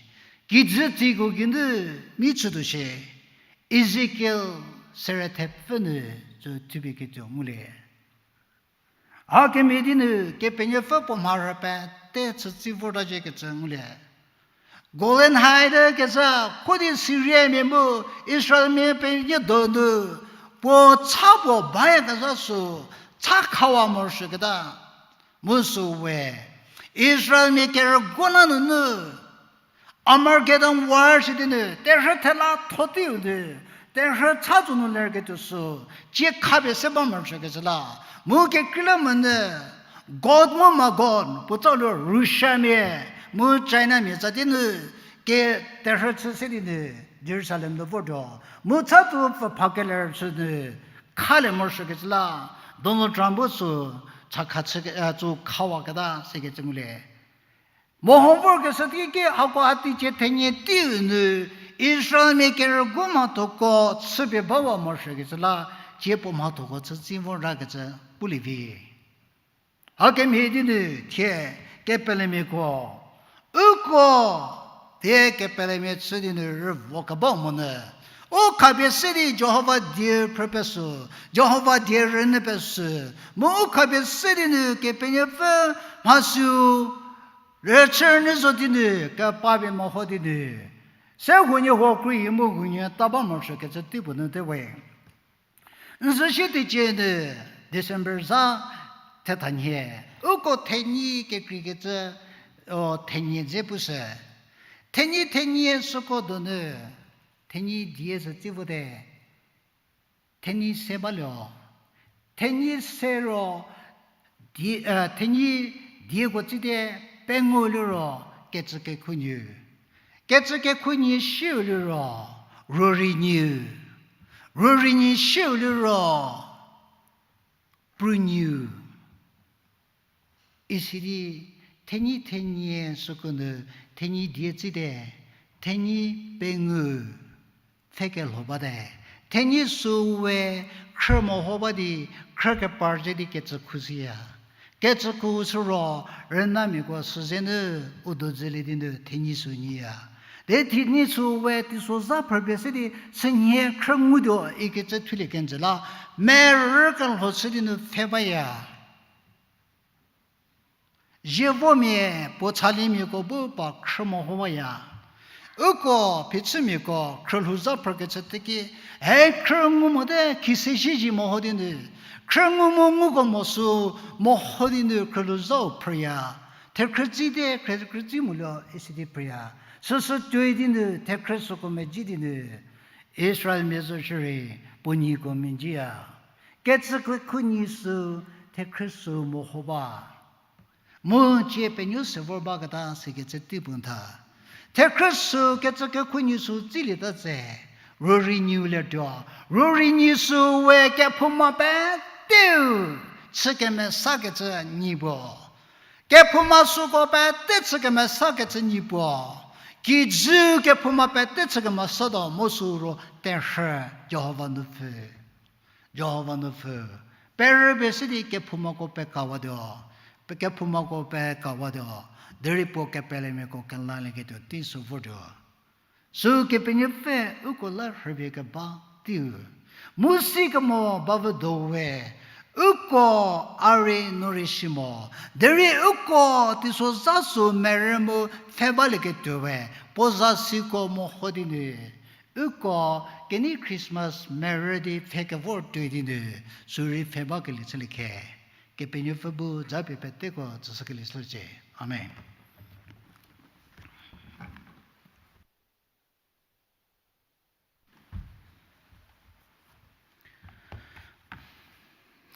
kijü tsiko geinu mi chütuo shie, Ezekiel sere thepfü nu tsü thupie ketuo ngulie. Hakemhie di nu Kepenuopfü puo mharhü pete chütsi vorta ziekecü ngulie. Golan Heights kecü kho di Syriamia mu Israelmia penuo donu puo cha puo bayakezha sü cha khawa morosuoketa. Mu sü we Israelmia kerüguo la nunu Armageddon war shi di nu, terhü thela tho teiu nu, terhü cha tsü nu lerketuo sü, cie khapie se ba morosuokecü la. Mu kekreilamonyü, Gog mu Magog, puo tsa liro Russiamia, mu Chinamia tsa di nu, ke terhü chü se di nu, Jerusalem nu vortuo. Mu cha tsü pfü pha keler sü nu, khalie morosuokecü la, Donald Trump bu sü, cha kha chü, e, tsü khawaketa sikecü ngulie. Meho vorkeshü teiki hako ha teicie thenie teiu nu, Israelmia kerüguo mhathoko chüpie bawa morosuokecü la, cie puo mhathoko chütsi vortakecü pulie vi. Hakemhie di nu thie kepelemiako, uko thie kepelemia chü di nu rüvo kebau monyü, u khapie se di Jihova die phrüpie sü, Jihova die rünyüpie sü, mu u khapie se di nu Kepenuopfü mhasiu rüchü rünyü zo di nu, kepapie meho di nu, se huoniehuo kri mu huonie ta ba morosuokecü teipuo nu te we. N zü sie teicie nu December za thethanhie, uko thenyi kekreikecü, o, thenyi dze pushü. Thenyi, thenyi süko donu, thenyi die sü tsi vote. Thenyi se balie. Thenyi se ro, die, e, thenyi dieko tsite pengou liro kecü kekhu nyi. Kecü kekhu nyi shiu liro, rorei nyi. Rorei nyi shiu liro, pru nyi. Isidi Thenyi thenie süko nu, thenyi die tsite, thenyi pengou pfhe kelho bate. Thenyi sü we khrü meho ba di, khrü kepar ze di kecükhu siya. Kecükhu sü ro, rünamiako süzenu u do dzülie di nu thenyi sü nyiya. Di thenyi sü we teisozha phrüpie se di, sünhie khrü ngutuo ikecü thulie kenjü la, merü kelho chü di nu pfhe baya. Zievomia puo chalimiako bu pa khrü meho baya. Uko phichümiako khrülhouzha phrükecü teki, e khrü ngu mote khise zhie zhie meho di nu, khrü ngu mu nguko mo sü meho di nu khrülhouzhau phrüya. Thekhrütsite, khrütsü molio isi di phrüya. Süsü tuoi di nu thekhrü süko medzi di nu, Israelmia zo shierei puo nyiko menziya. Kecükekhu nyi sü thekhrü sü meho ba. Mu cie penuo se vor baketa sikecü tei puo tha. Thekhrü sü kecükekhu nyi sü tsilieta tse, rürei nyiu letuo, rürei nyi sü we kephouma peteu chü kemesakecü nyi puo. Kephouma süko pete chü kemesakecü nyi puo. Kijü kephouma pete chü kemesatuo mu sü ro terhü Jihova nupfü. Jihova nupfü, perüpie se di kephoumako pekawatuo, pe- kephoumako pekawatuo, derei puo kepelemiako kelalieketuo tei sü vortuo. Sü Kepenuopfü uko la rhüpie keba teiu. Mu sikemo bavü do we, uko a rei nu rei si mo, derei uko teisozha sü merü mu pfhe balieketuo we, puo za siko meho di nu. Uko kenei Christmas merü di pfhe kevor tuoi di nu, sü rei pfhe bakelie chülie khe. Kepenuopfü bu japie peteko tsüshükelie chüliecie. Amen.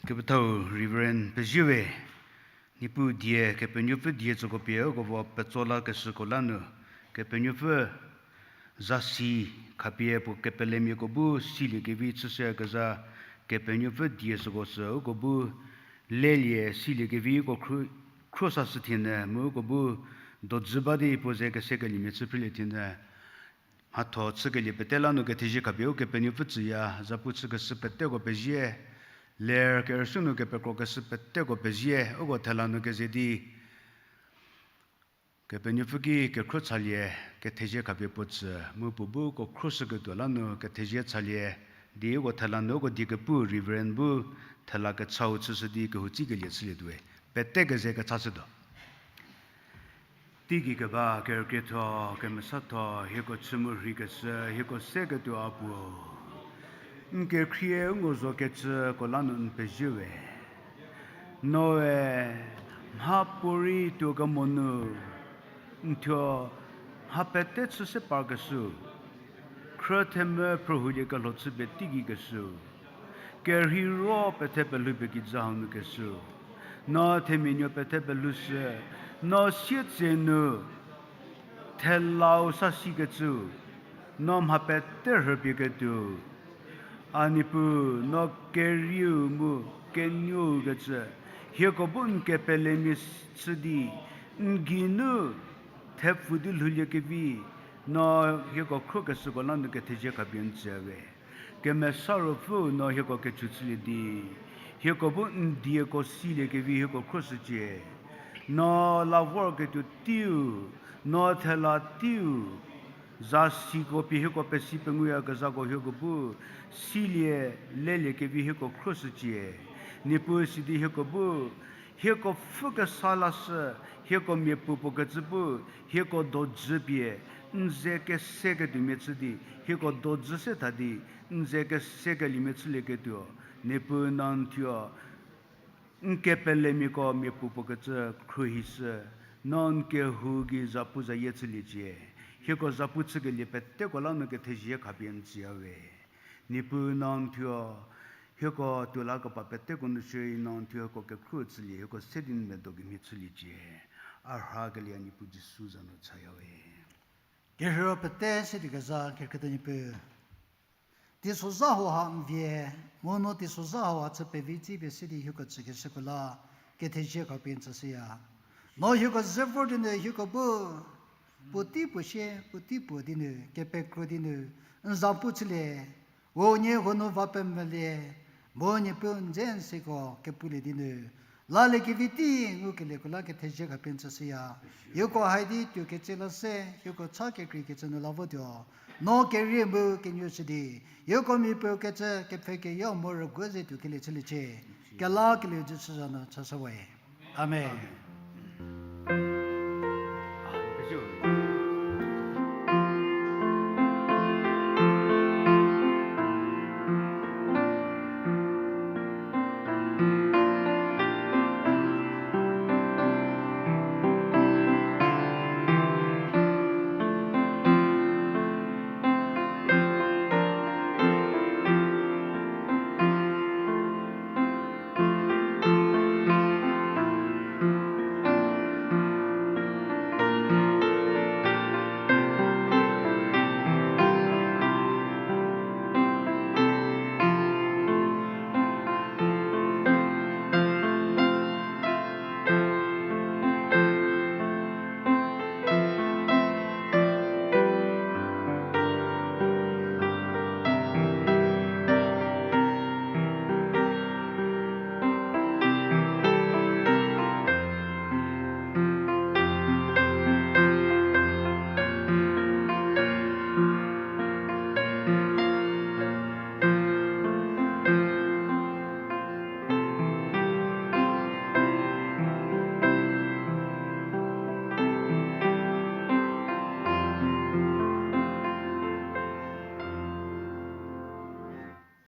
Kepethau Reverend Peziewe, Niepuu die, Kepenuopfü die tsüko pie uko vo petso lakeshüko la nu, Kepenuopfü zasi khapie puo kepelemiako bu siliekevi chüshüyakezha, Kepenuopfü die süko sü uko bu lelie siliekevi uko khro-, khro sashü thienü, mu uko bu dojü ba di puo ze kesekeliemia chü phrelie thienü, mhatho chükelie pete la nu kethezie khapie Ukepenuopfü tsüya, zapu chükeshü peteko pezie, ler kerüshü nu kepekrokeshü peteko pezie, uko thela nu keze di, Kepenuopfü ki kekhro chalie, kethezie khapie puo tsü, mu puo bu uko khroshüketuo la nu kethezie chalie, di uko thela nu uko die kepu Reverend bu thela kechau chüshü di kehou tsikelie chülietuowe, pete keze kechashütuo. Teigei keba kerükrietho, kemesatho, hieko chü mu rheikeshü, hieko seketuo a puo. N kekhrie u ngo zo kecüko la nu n pezie we. Noe, mhapuorei tuo kemo nu, n thuo mha pete chü se parkeshü, khrü themvü phrühoulie kelho chüpie teigei keshü, kerheiro pethe pelhoupie kijü hau nu keshü, no themia nuo pethe pelhoushü, no sietse nu thelau sa sikecü, no mha pete rhüpie ketuo. A Niepuu, no kerieu mu kenuou kecü, hieko bu n kepelemia chü di, n geinu thepfu di lhouliekevi, no hieko khrokeshüko la nu kethezie khapie n tsüya we. Kemesa Ruopfü no hieko kechu chülie di, hieko bu n dieko siliekevi hieko khroshücie. No la vorketuo teiu, no thela teiu, zasiko pie hieko pesi penguyakezhako hieko bu silie leliekevi hieko khroshücie. Niepuu sidi hieko bu hieko pfhü kesa lashü, hieko miapuo puo kecü bu, hieko dojü pie, n ze keseketuomia chü di, hieko dojü se tha di, n ze kesekeliemia chülieketuo, Niepuu no n thuo, n kepelemiako miapuo puo kecü khruohishü, no n kehou gei zapu zayie chüliecie, hieko zapu chükelie peteko la nu kethezie khapie n tsüya we. Niepuu no n thuo, hieko tuo la keba peteko nu shierei no n thuo hieko kekhruohi chülie, hieko se di n medo kemhie chüliecie. A rhakelie a Niepuu Jisu za nu chaya we. Kerheiro pete se di keza kekreite Niepuu, teisozha hauha n vie, mu no teisozha hauha chü pevi tsipie se di hieko tsükeshüko la kethezie khapie n tsüshüya. No hieko ze vor di nu hieko bu, puotei puo sie, puotei puo di nu, kepekro di nu, n za pu chülie, unie huo nu va pemvülie, mu Niepuu n dze n seko kepulie di nu, lalie kevi tei ngukelieko la kethezie khapie n tsüshüya. Hieko hai di tuokecü la se, hieko cha kekreikecü nu la votuo. No kerie mu kenuoshü di, hieko mia puo kecü kepfhe keyau mo rüguo ze tuokelie chüliecie. Kelakelieu Jisu za nu chashüwe. Amen.